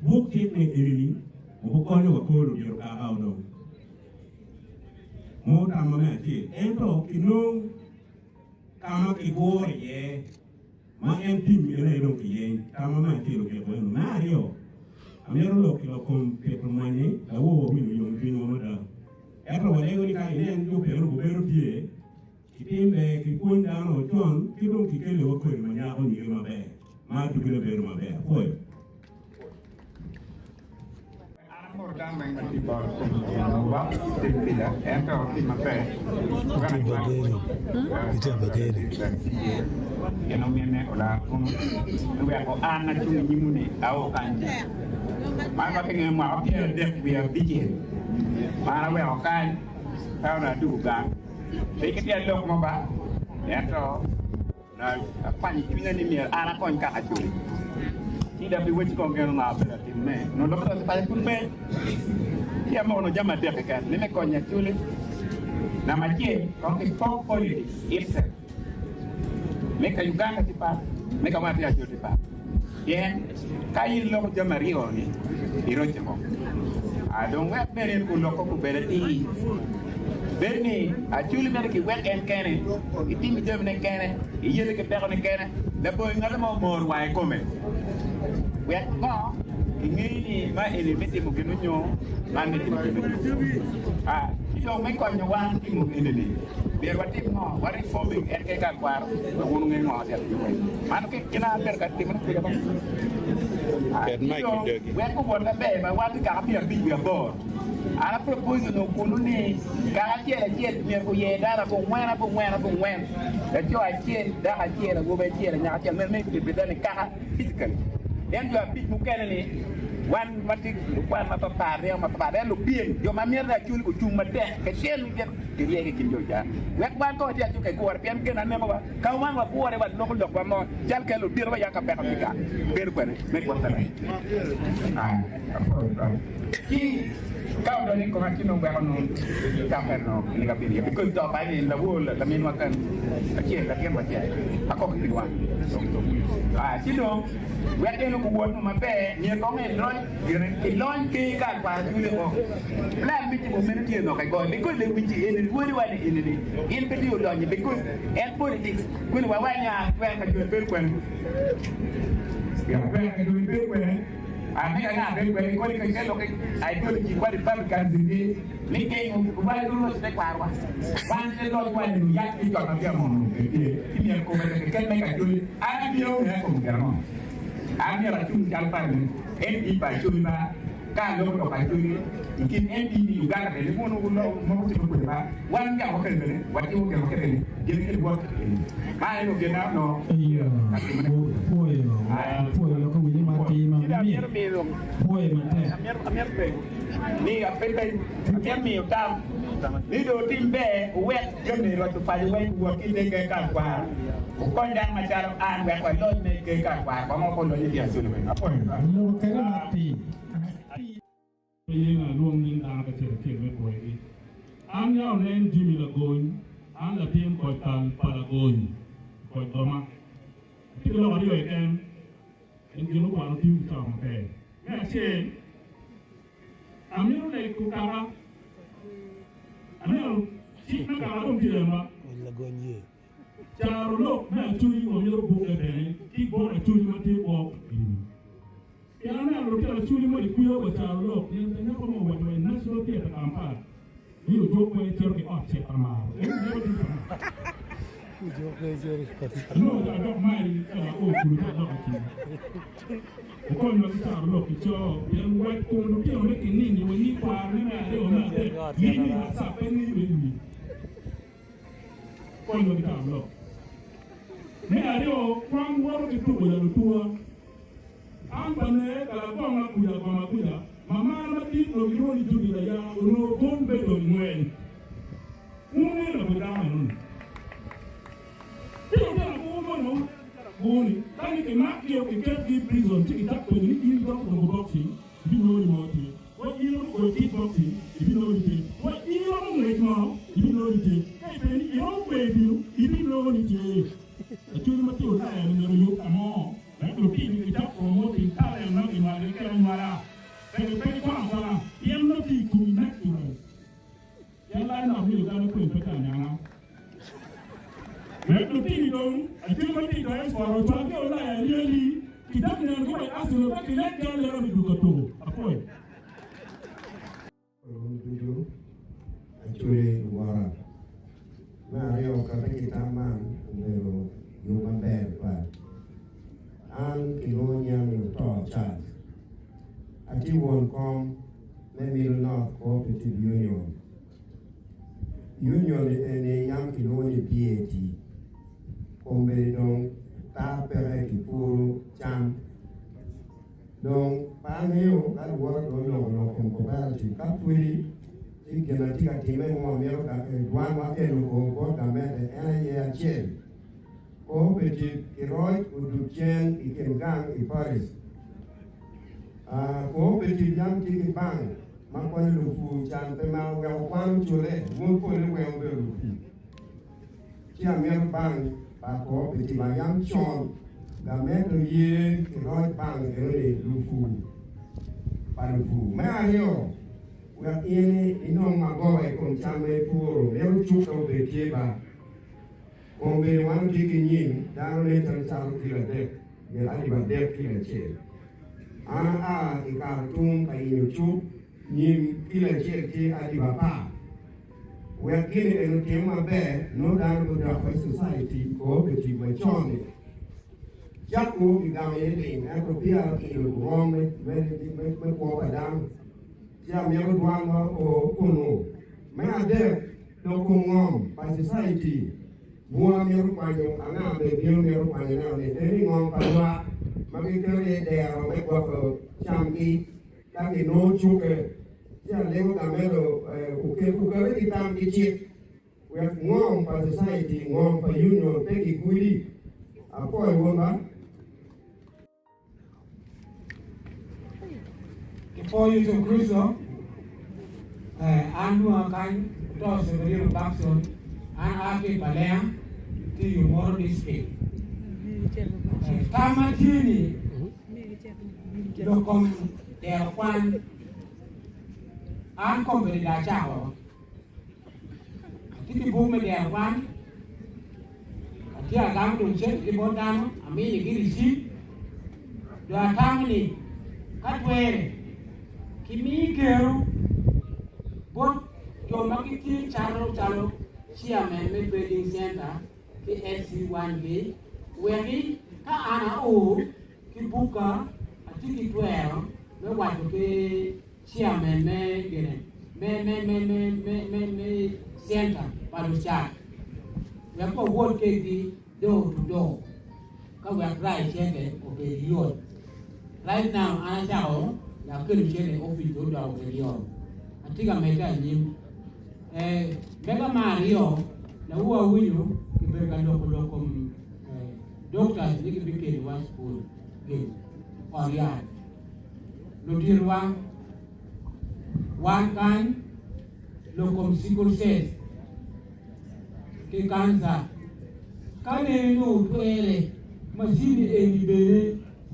buk cik ni enini obukonyo wa kor ludito kaka odong. Mo tamma me acel, ento kinong ka ma kiguro iye ma en tim en aye dong kiyeny. Tamma me acel ogiko eno. Me aryo, amito lok i lok kom pito mwanyi, lawor wawinyo yomcwinywa mada. Ento walego ni ka inen yub eno gubedo tye, kitim ber, kipwony dano con ki dong kikeliwa kodi ma nyako nyige maber ma adwogine bedo maber. Apwoyo. Akwanyo i cwinya ni myero an akony kaka Acholi. Ci dok pi wecci kong geno ngo abedo atimone. Onongo lok me paco pud pe. Ci amoko nongo jami adek keken ni me konyo Acholi. Namba acel, kong ki pok politics itself. Me ka Uganda tye pat, me ka wan tye Acholi tye pat. Pien ka in iloko jami aryo-ni, iroco ngo? Ah, dong wek bene in kuloko kubed atir. Bed ni Acholi mere kiwek en kene, itimo jamine kene, iyelle ki pekone kene, labongo ngat mo omor wange i kome. Wek ngo? Inge ni ma eni me timo gin onyo man me timo gin onyo. Ah, ci dong me konyo wan timo eni-ni, myero watim ngo? Wa reforming en keken ka kwaro, wek wun wunge ngo tye atimo eni. Mano ki gin aber ka timone kwede ba. Ah, Ket ci mic i dong dogi. wek guwot maber ma wan tye kaka 58. An a propose onongo kunu ni kaka acel acel myero guyer dano abongwen abongwen abongwen, laco acel, dako acel, awobi acel, anyaka acel, meno me represent kaka physically. Then jo abic mukene ni wan watye lukwan mapapat, ryeko mapapat, then lupyem, jo ma mito ni Acholi gucung matek kacel gin giryegi i kin jo ca wek wan ka watye Acholi ka igure pien gin anekowa ka wan wagure waloko lokwa mo cal ka luditowa ya ka peko ki gang bedo kwene me gwokkene. Ci ka odonyo i koma ci nongo weko nongo cakke nongo kiniga bino iye because to pa ni lawor laminwa kany acel latin wa acel akok i wang ci dong wek en guwot mo maber myero kong elony gire kilony ker ka akwara cwiny o plan me timo meno tye nok i goyo because lewic eni lwodi wa ni eni ni in pe tye olonyo because en politics kuni wa wa nya twer ka joni bedo kwene twer ka joni bedo kwene. Amega nga abedo kwede kodi ka ikelo ki ideology kwa Republicans gi ni gengo rwal ki roc te kwarwa. Wan te loc wa ni luyak ki jot ma peya mono tye ki myero kome tek keken me kacoli. An abino me kom gin ango? An myero acung calo parliament MP pa Acholi ba ka aloko lok Acholi i kin MP i Uganda bene wun wumoko timo kwede ba wan gang mukene bene watimo gin mukene ni gin ki lwot eni ma en gin ma onongo Iyo, pwoyo, pwoyo lok awinyo matir ma mit, pwoyo matek. Amito penyo ni amito miyo tam ni dong otim ber wuwek jami roco paco weng owot ki ite ker kal kwaro wukony dano macalo an wek walony me ker kal kwaro kong woko olony i Acholi weng. Apwoyo. Lok kede matir. Pe ye ni alwong nying dano kacel acel me pwoyogi. An ya onen Jimmy Lagony, an latin koc kal pa Lagony i koc goma. Atye ki lok aryo keken, en gin okwano tiyo ki cawa maber. Me acel, amito lego kaka. Aneno cik me kaka dong tye lema. Caro lok me Acholi wamito bukke bene ki bot Acholi ma tye gwok gini. Pien aneno lutino Acholi moni kwiya wa caro lok pien ka nyako mo owaco wa i National Theatre Kampala ni ojuk weng cito ki ot cit amaro en nyako tye kama. Anongo ca adok mali ka wa o kulu ci adok acim. Okonywa ki caro lok ki co pien wac kom lutino me kinini wa nyikwaro ne me aryo me adek limi i WhatsApp pe ngeyo i wi. Konywa ki caro lok. Me aryo, kwan woto ki tuko lalutuwa. An bene ka lagong akuca gom akuca, mamana madit onongo gilwongo ni Judith aya onongo gom bedo i ngweny. Wun wungeyo labol dako enoni? Ci lutino agogo moni ma wuneno calo agogo-ni, ka ni kimakgi o kiketgi i prison ci kicak penyo ni in idoko gogo boxing, ibinongo ni mo tye. Wa in iromo goyo kick boxing, ibinongo ni tye. Wa in iromo ngwec mo, ibinongo ni tye. Ka ipenyo ni iromo gweyo odilo, ibinongo ni tye. Lacwiny ma tye Ulaya-ni myero oyub ka mo Wek lutini gicak promoting talent ma ginywalogi kede anywala, peke pe gikwano akwana pien nongo tye i komi natural. Pien line up me Uganda kwel pe tye anyanga. Wek lutini dong acel ma tye i diaspora ocwal ki Ulaya really kicak nenogi wa i Arsenal ka kilekgi aleka me dwogo ka tuko. Apwoyo. Wun ducu acwele luwota. Me aryo, kati ki tam man obedo yub maber tutwal. An kilwongo nyinga ni Oto Charles. Atye won kom me Middle North Cooperative Union. Union eni yam kilwongo ni BAT. Kombeddi dong tar peke kipuro cam. Dong pe angeyo ka luwota dong oloko lok kom cooperative ka pwodi ci gin na tye ka time ma wamito dwanwa eno o bot gamente en aye acel cooperative ki roc odug cen i kin gang i Paris. Cooperative yam tye ki bank ma konyo lupur can pe mako weko kwan ocule wun pole weng wubedo lupur. Ci amito bank pa cooperative ma yam con gamente oye ki roc bank eno ni lupur pa lupur. Me aryo, wek in inong magoba i kom cam ma ipuro, mito cukke obed tye ba. Kombeddi wan watye ki nyim dano nen calo cato kilo adek gin alip adek kilo acel. An aa i Khartoum ka yenyo cuk, nyim kilo acel tye alip apar. Wek gini eni otim maber, nongo dano gudoko i society cooperative macon-ni. Cakwu kigamo iye lim, ento peya oilo rwom me kwo pa dano. Ci amito dwanwa oo kunu. Me adek, lok kom ngom pa society. Bunga mito kwanyo anga bene bino mito kwanyo neno ni eni ngom pa lwak ma giketo iye dero me gwoko camgi. Ka ginongo cukke, ci alego gamente okete ki tam ki cik wek ngom pa society, ngom pa union pe gigudi. Apwoyo wun ba. Kipwoyo Yecu Kricito, an lwonga kany Oto Severino Backson, an aa ki i Palenga tye i Omoro District. Tam ma tye ni Lok kom dero kwan, An kombeddi dong acako. Atye ki buk me dero kwan, atye agamo dong cente ki bot dano, aminigi ricit. Dong atamo ni. Ka twere, kimi kero bot jo ma gitye calo calo chairman me trading center ki LC1 gi weki ka an ao ki bukka atye ki twero me waco ki chairman me gine me me me me me me me center pa lucat wek wawot kedgi door to door ka wek rai cente obed yot. Right now an acako akelo cente i opic dong odoko obed yot. Atye ka medde anyim. Eh, mega me aryo, lawu awinyo kibedo ka loko lok kom eh, doctors ni gibikelo wa i cukul gin ot yat. Luditowa, wan kany lok kom sickle cells ki kanca. Ka nene nongo twere, macin eni bene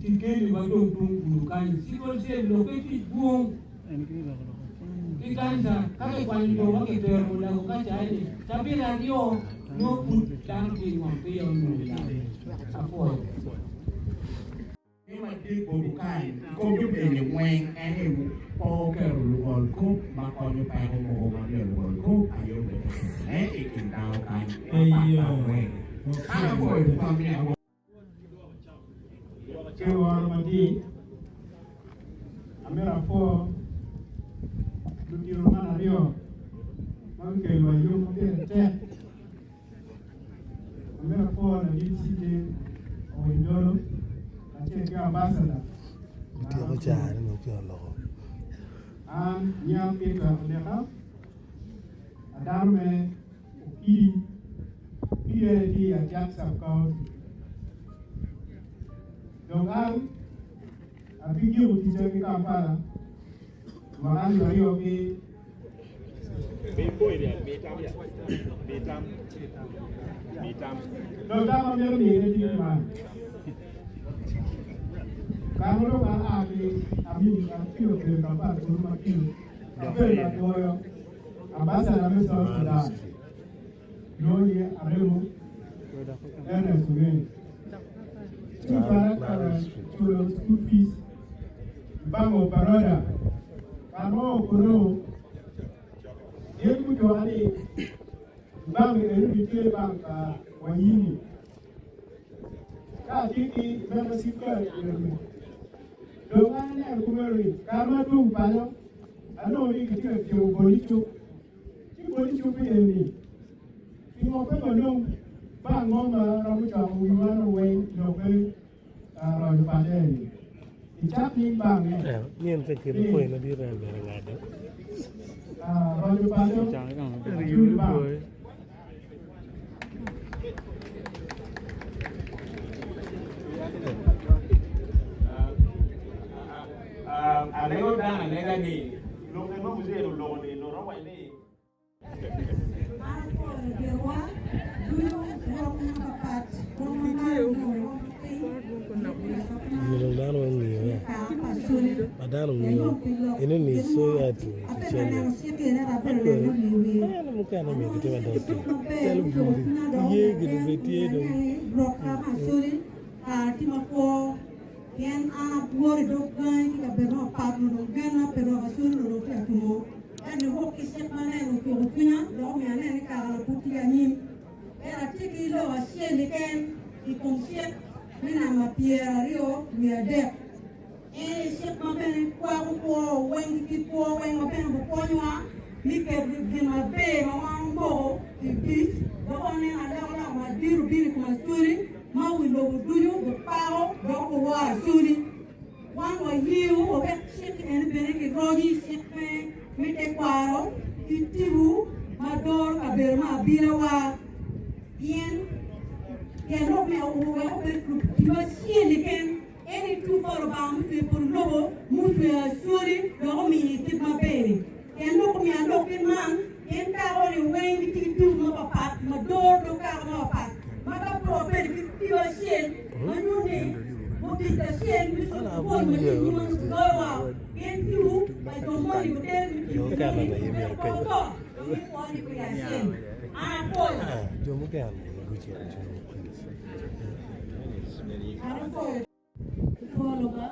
kikeli wa dong tung gudo kany. Sickle cell lokke tye dwong ki kanca. Ka kikwanyo jo ma kitero mulago ka ca-ni, cabit aryo nongo pud dano tye i ngom peya onongo yat. Apwoyo. Gin madit botwu kany i kom yub eni weng en ni pe wuketo lungol kop ma konyo peko mogo ma myero lungol kop aye obed ka ketone i kin dano kany mapat pat weng. An apwoyo tutwal ni awobi. Ki woro madit, amito apwo ludito man aryo ma gukelo wa yub ma pire tek. Amito apwo ladit CJ Owiny Dolo kacel ki ambassador Otyeko caa-ni dong ci oloko. An nyinga Peter Oleka, adano me Okidi, Okidi aye tye i Ajak Sub County. Dong an abigiko ticca ki Kampala mwaka alip aryo ki Dong tam ma mito mine tye man, Kare ma dong an aa ki Amin atye obedo Kampala kunu ma kilo abedo ka dwoyo ambassador me South Sudan lwongo ni Aremo Ernest Ongeng ci ocwala ka culo school fees i bank of Baroda. Kare ma oo kunu gin gucoka ni bank eni tye bank pa Wanyini. Ka atye ki membership card eni, dong an aneno kumeno ni kare ma adwogo paco anongo ni kitye ka tyeko boli cuk. Ci boli cuk eni pingo pe wanong bank mo ma romo coko wiwa ni weng lok me roco paco eni? Icak nying bank-nge ni roco paco Acholi Bank. Alego dano alega ni lok ma Muzee oloko ni loro waco ni. Nyuto dano ma ngiyo ya ma dano ngiyo eno ni soya to kicele eno mukene myero gitim adot calo bur ye gin bene tye dong. Pien an abworo i dog gangi ki kabedo mapat onongo genna pi rok Acoli onongo tye ka tumo. Ento niwok ki cik ma aneno ocuko cwinya dok omiyo aneno ni kare-ni pud tye anyim. Ento atye ki lok acel keken i kom cik me namba 23. En aye cik ma bene kwako kwo weng ki kit kwo weng ma bene obikonyowa me keto gin maber ma wan omoko i tic dok waneno alokaloka madit obino i kom Acholi. Ma wi lobo ducu gupako dok guworo Acholi. Wan wayewu wawek cik eni bene kiroci cik me me tekwaro ki tipo ma doro kabedo me abilawa pien tyen lok me wek obed tipo acel keken en aye tuk pa Lubanga mucweyo polo lobo mucweyo Acholi dok omiye kit maber-ri. Tyen lok omiyo alok kit man pien kako-ni weng gitye ki tuko mapapat ma doro dog kaka mapapat ma ka pe wabedo ki tipo acel ma nyuto ni gutic kacel me cobo pwony ma tye i nyimwa nyo giloyowa pien tipo pa jo moni gutero me tic pi moni weko pe wato dok me kwo ni pi acel. An apwoyo. An apwoyo. Kipwolo ba.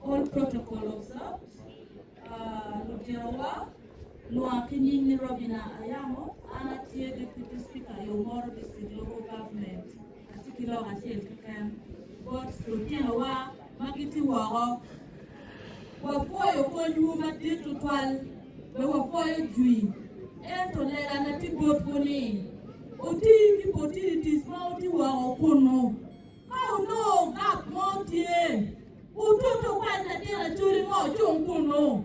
All protocol observed. Uh, lutinowa, lwak ki nying ni Robina Ayamo, an atye Deputy Speaker i Omoro District Local Government. Atye ki lok acel keken bot lutinowa ma gitye woko. Wapwoyo konywu madit tutwal, be wapwoyo jwi. Ento legana tye botwu ni, wuti ki opportunities ma wutye woko kunu. Ka wunongo gap mo tye, wututu kwany latin acholi mo ocung kunnu.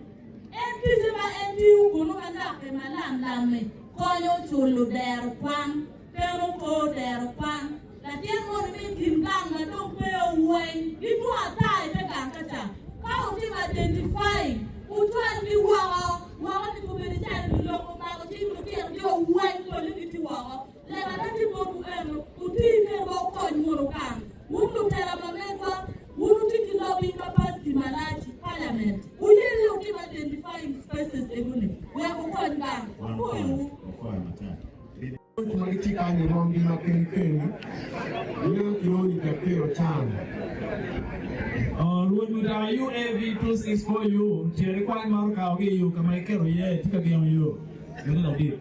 En ticce ma en tiyo kunnu ma lokke ma lam lam-mi konyo culo dero kwan, keno kor dero kwan. Latin moni me i kin gang ma dong pe oweng gidwong ata i te gang ka ca. Ka wutimo identifying, wucwalgi woko, woko ni kobedo calo lulok omako cing lutino jo weng pole gitye woko. Lega tye botwu ento wuti kede ma wukony wunu gang. Wun lutela ma megwa, wun wutye ki lobbying capacity malac i parliament. Wuyelle wutim identifying spaces egoni wek wukony gang. Apwoyowu. Coc ma gitye kany i rwomgi ma keni keni nyo kilwongo ni Jakiro Chan. Rwod mutoka UAV 264U cito ikwany ma okawo ki i yo ka ma iketo iye tye ka gengo yo meno ladit.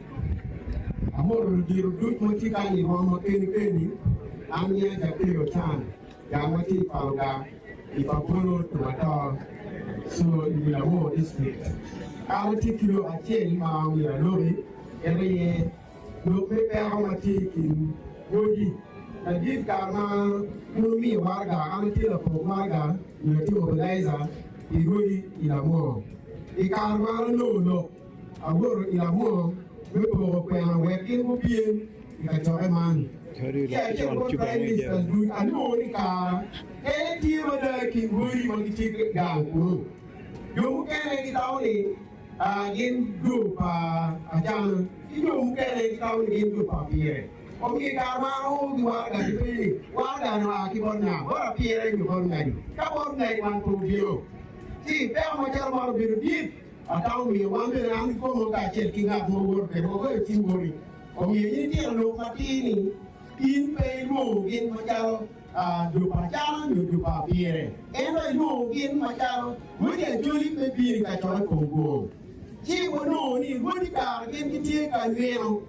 Amoto ludito duc ma tye kany i rwom ma keni keni, an nyinga Jakiro Chan, gang ma tye i Paluga i Pabolo Tumator, so i wi Lamor District. An atye ki lok acel ma omyero aloki, en aye lok me peko ma tye i kin wodi. Ladit kare ma kun wumiyo waraga, an atye lapok waraga nyo atye mobilizer pi rwodi i Lamor. I kare ma an anongo lok, Awoto i lamwor me poko kwena wek gin gupyem i kacokke man. Ki acel bot Prime Minister duc alwongo ni kara en tye mada i kin rwodi ma gitye gang kunu. Jo mukene gitamo ni gin jo pa Acana ki jo mukene gitamo ni gin jo pa Apire. Omiyo i kare ma an aoo ki waraga gipenyo ni, Waraga-ni oa ki bot nga? Bot Apire nyo bot ngadi? Ka bot ngadi wan pe obino, ci peko macalo man obedo dit. Atamo miyo wan bene an kikomo kacel ki ngat ma wuwoto kwede wagoyo cim boti. Omiyo in itito lok matir ni in pe ilwongo gin macalo jo pa Acana nyo jo pa Apire, ento ilwongo gin macalo rwodi Acholi me bino i kacokke kom gwong. Ci wanongo ni rwodi kara gin gitye ka nyweno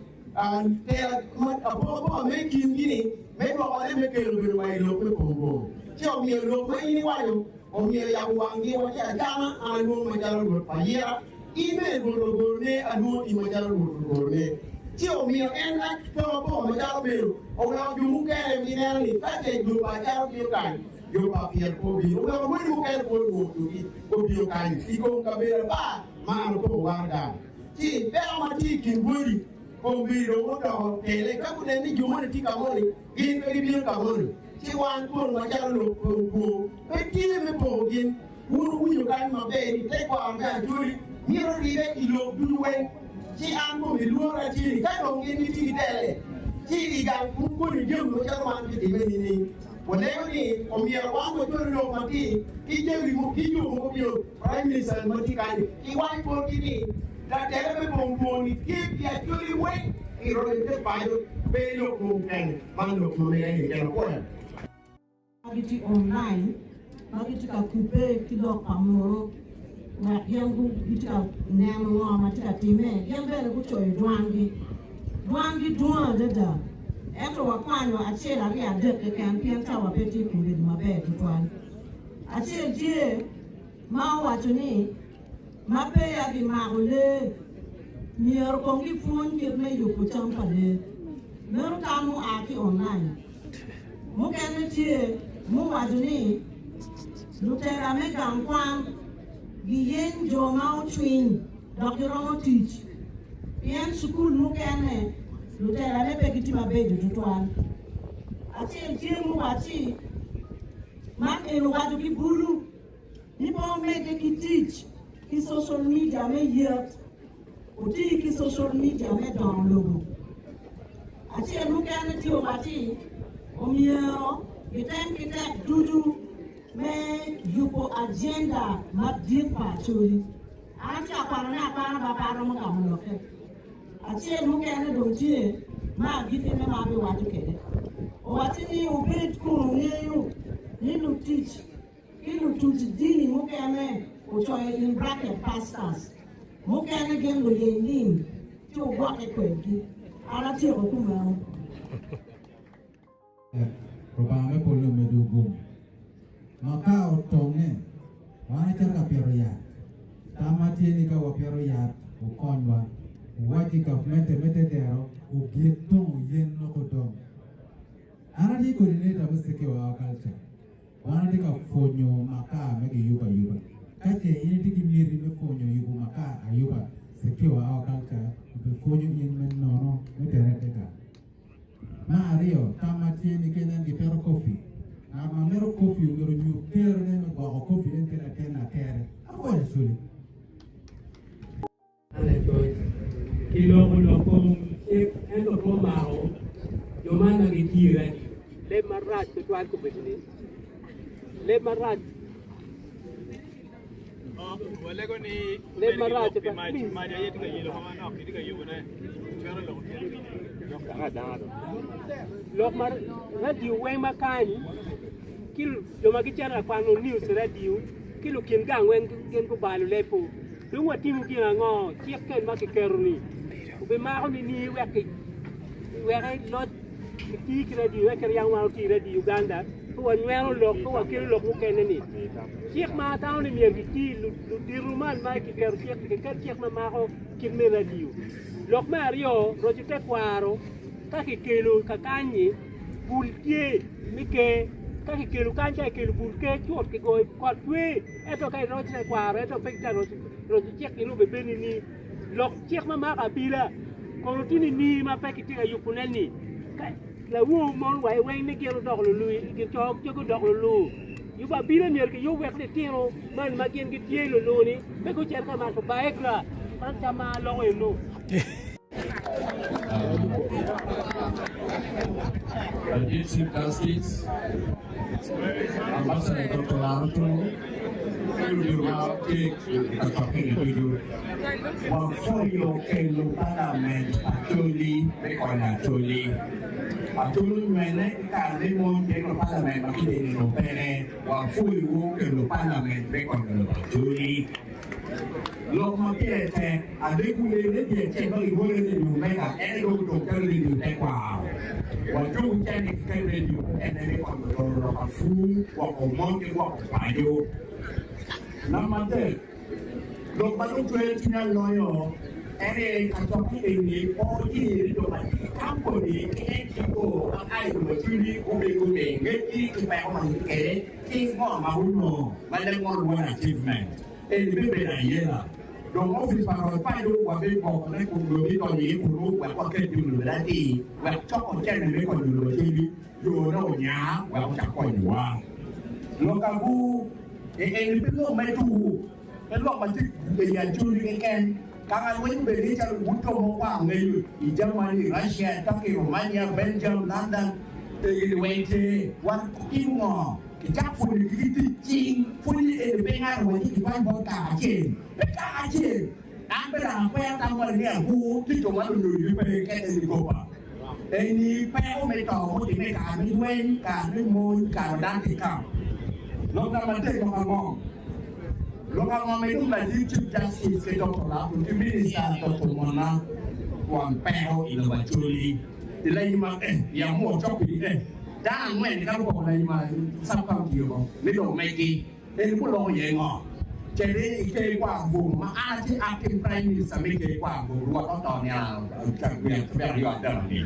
tela apokapoka me kingi-ni me dwokone me kelo bedo wa i lok me kom gwong. Ci omiyo lok ma in iwaco Omyero yabo wanggi wa ci acama, an alwongo macalo Rwot pa ayera, in bene Rwot lugorone, alwongo in macalo Rwot lugorone. Ci omiyo en apokapoka macalo meno, oweko jo mukene gineno ni ka ce jo pa Acaro bino kany, jo pa Apyer pe obino. Oweko rwodi mukene pe olwongo jogi obino kany i kom kabedo apar ma an opoko waraga. Ci peko ma tye i kin rwodi kombeddi dong odoko tele. Ka gunen ni jo moni tye ka moni, gin pe gibino ka moni. Ci wan kono macalo lukwo pe tye me poko gin. Wun wuwinyo kany maber ni tekwaro me Acholi mito ribe i lok ducu weng. Ci an kome lworo atye ni ka dong gin gitye ki tele ci i gang kun koni jami macalo man bitimme nining? Waneno ni omyero wan wacwalo lok matir ki jami ki jo mogo bino Prime Minister ma tye kany ki wac botgi ni latele me bong twoni tye pi Acholi weng i roco te paco pe lok mung kene. Man lok ma mega ni kelo kwoyo. Ma gitye online ma gitye ka kubbe ki lok pa munu wek gin gitye ka neno ngo ma tye ka timme gin bene gucoyo dwangi. Dwangi dwong adada ento wakwanyo acel aryo adek keken pien cawa pe tye kobedo maber tutwal. Acel tye ma owaco ni ma peya gimako lee, myero kong gipwony kit me yubo cam pa lee. Meno tam mua ki online. Mukene tye muwaco ni lutela me gang kwan giyeny jo ma ocwiny dok giromo tic pien cukul mukene lutelane pe gitye mabeco tutwal. Acel tye muwacci man eni owaco ki bulu. Ni pe omedde ki tic ki social media me yet, oti ki social media me dongo lobo. Acel mukene tye owacci omyero gitem ki tek ducu me yubo agenda madit pa Acholi. An atye ka kwanone akwana ba pe aromo gamo lokke. Acel mukene dong tye ma agikkine ma abiwaco kwede. Owacci ni wubed kun wungeyo ni lutic. ki lutuc dini mukene ocoyo in bracket pastors mukene gin luyeny lim ci wugwokke kwedgi. An atyeko kumeno. Rubanga me polo omedwu gum. Ma ka otonge, wan acito ka pito yat. Tamma tye ni ka wapito yat, wukonywa. Wuwac ki gavmente me tedero ogik tongo yen loko dong. An atye coordinator me Secure Our Culture. Wan atye ka pwonyo makar me giyubo ayuba. Ka ce in itye ki miti me pwonyo yubo makar ayuba, Secure Our Culture obipwonyo in me nono me tere teka. Me aryo, tam ma tye ni ka inen gipito kofi, ngat ma mito kofi omyero onyut kerone me gwoko kofi en ki latin lakere. Apwoyo Acholi. Lacoc kiloko lok kom cik ento pe omako jo man ma gitiyo i radio. Leb marac tutwal kobedo ni leb marac. Walego ni Leb marac pi mac mac aye tye ka yelo ma manok kitye ka yubone twero loko kit. Lok ma radio weng ma kany ki jo ma gicito ka kwano news i radio ki lukin gang weng gin gubalo leb-pu. Dong watimo gin ango? Cik ken ma kiketo-ni obimako nining wek wek loc kiti ki radio wek kiryang wan oti radio Uganda pe wanyweno lok pe wakelo lok mukene-ni. Cik ma atamo ni myero kiti ludito man ma kiketo cik kiket cik ma mako kit me radio. Lok me aryo roco tekwaro ka kikelo kakany-nyi bul tye me ker ka kikelo kany ka kikelo bul ker cut kigoyo kot twe ento ka iroco tekwaro ento pe kitye ka roco cik gin obed ni lok cik ma mako abila kono tye ni ma pe kitye ka yubone ni lawor mon wa weng ni gin odoko lulu gin co gudoko lulu yubo abila myero kiyub wek litino man ma gin gitye lulu ni pe gucit ka mato baegra man tam ma aloko eno. The Chief Justice, Ambassador Dr. Laruto, ki ludito ma tye i kacokke-ni ducu, wapwoyo kelo Palament Acholi me konyo Acholi. Acholi onywene ki kare me mony pien wa Palament ma kitye nino peke, wapwoyowu kelo Palament me konyo lobo Acholi. Lok ma pire tek, Adek wer redio acel ma giworo i redio Omega en aye dong odong calo redio tekwaro. Wacobo cente ki kelo redio mukene me konyo toro lok apur, gwoko mon ki gwoko paco. Namba adek, lok ma dong cwero cwinya loyo en aye kacokke eni pe oye ni jo ma tye ki kampuni ki NGO ma a i lobo Acholi gubed gumi ngecgi ki peko ma gitye kwede ki ngo ma gunongo ma leb mono lwongo ni achievement. Eni bibedo ayela. Dong opic pa roc paco wabigwokone kun wabidonyo iye kunu wek waket jami obed atir, wek coko cente me konyo lobo aceli yone onya wek ocak konyowa. Lok agu eni pe lok me tuku, pe lok ma tye i Acholi keken. Ka ngat weng obed ni calo wun jo mogo angeyo i Germany, Russia, Turkey, Romania, Belgium, London, egini weng tye. Wan timo ngo? Kicak pwonyo ki tic cing. Pwonye eni pe ngato wa ci kikwany bot kaka acel. Pe kaka acel. An pe dok akwero tam wani ni agur ki jo ma lunyodigi pe gikette ni goba. Eni peko me to mutimme i kare me lweny, kare me mony, kare ma dano tye i kamp. Lok namba adek lok ango? Lok ango ma idong ladit Chief Justice ki Doktor Lapun ki Minister Doktor Mona twon peko i lobo Acholi? Ilayima eh, yam mo cok pidi eh. Dano angwen ka gupoko layima sub county oko me dong megi. Eni guloko iye ngo? Cede i ker kwar bur ma an atye acting prime minister me ker kwar bur rwot oto nino cabit aryo adama ni.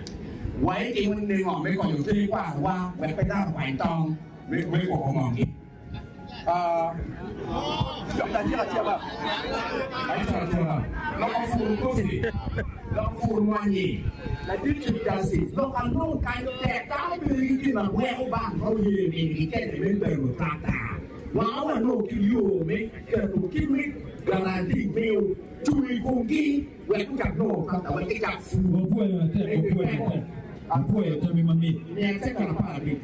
Wa itimo ni ngo me konyo ker kwar wa wek pe dano okwany tong me gwoko ngom gi. Dok atyeko atyeka. Atyeko atyeka. Loko pur kofi. Loko pur mwanyi. Ladit Chief Justice, lok anong kany tek dano bedo ki gin ma weko bank ma oye minigi cente me bero tractor. Wanga wanongo ki yo me keto kit me guarantee miyo cung i komgi wek gucak nongo tractor wek gicak pur. Wapwoyo matek, wapwoyo matek. Wapwoyo tammi mamit. Miya second 15.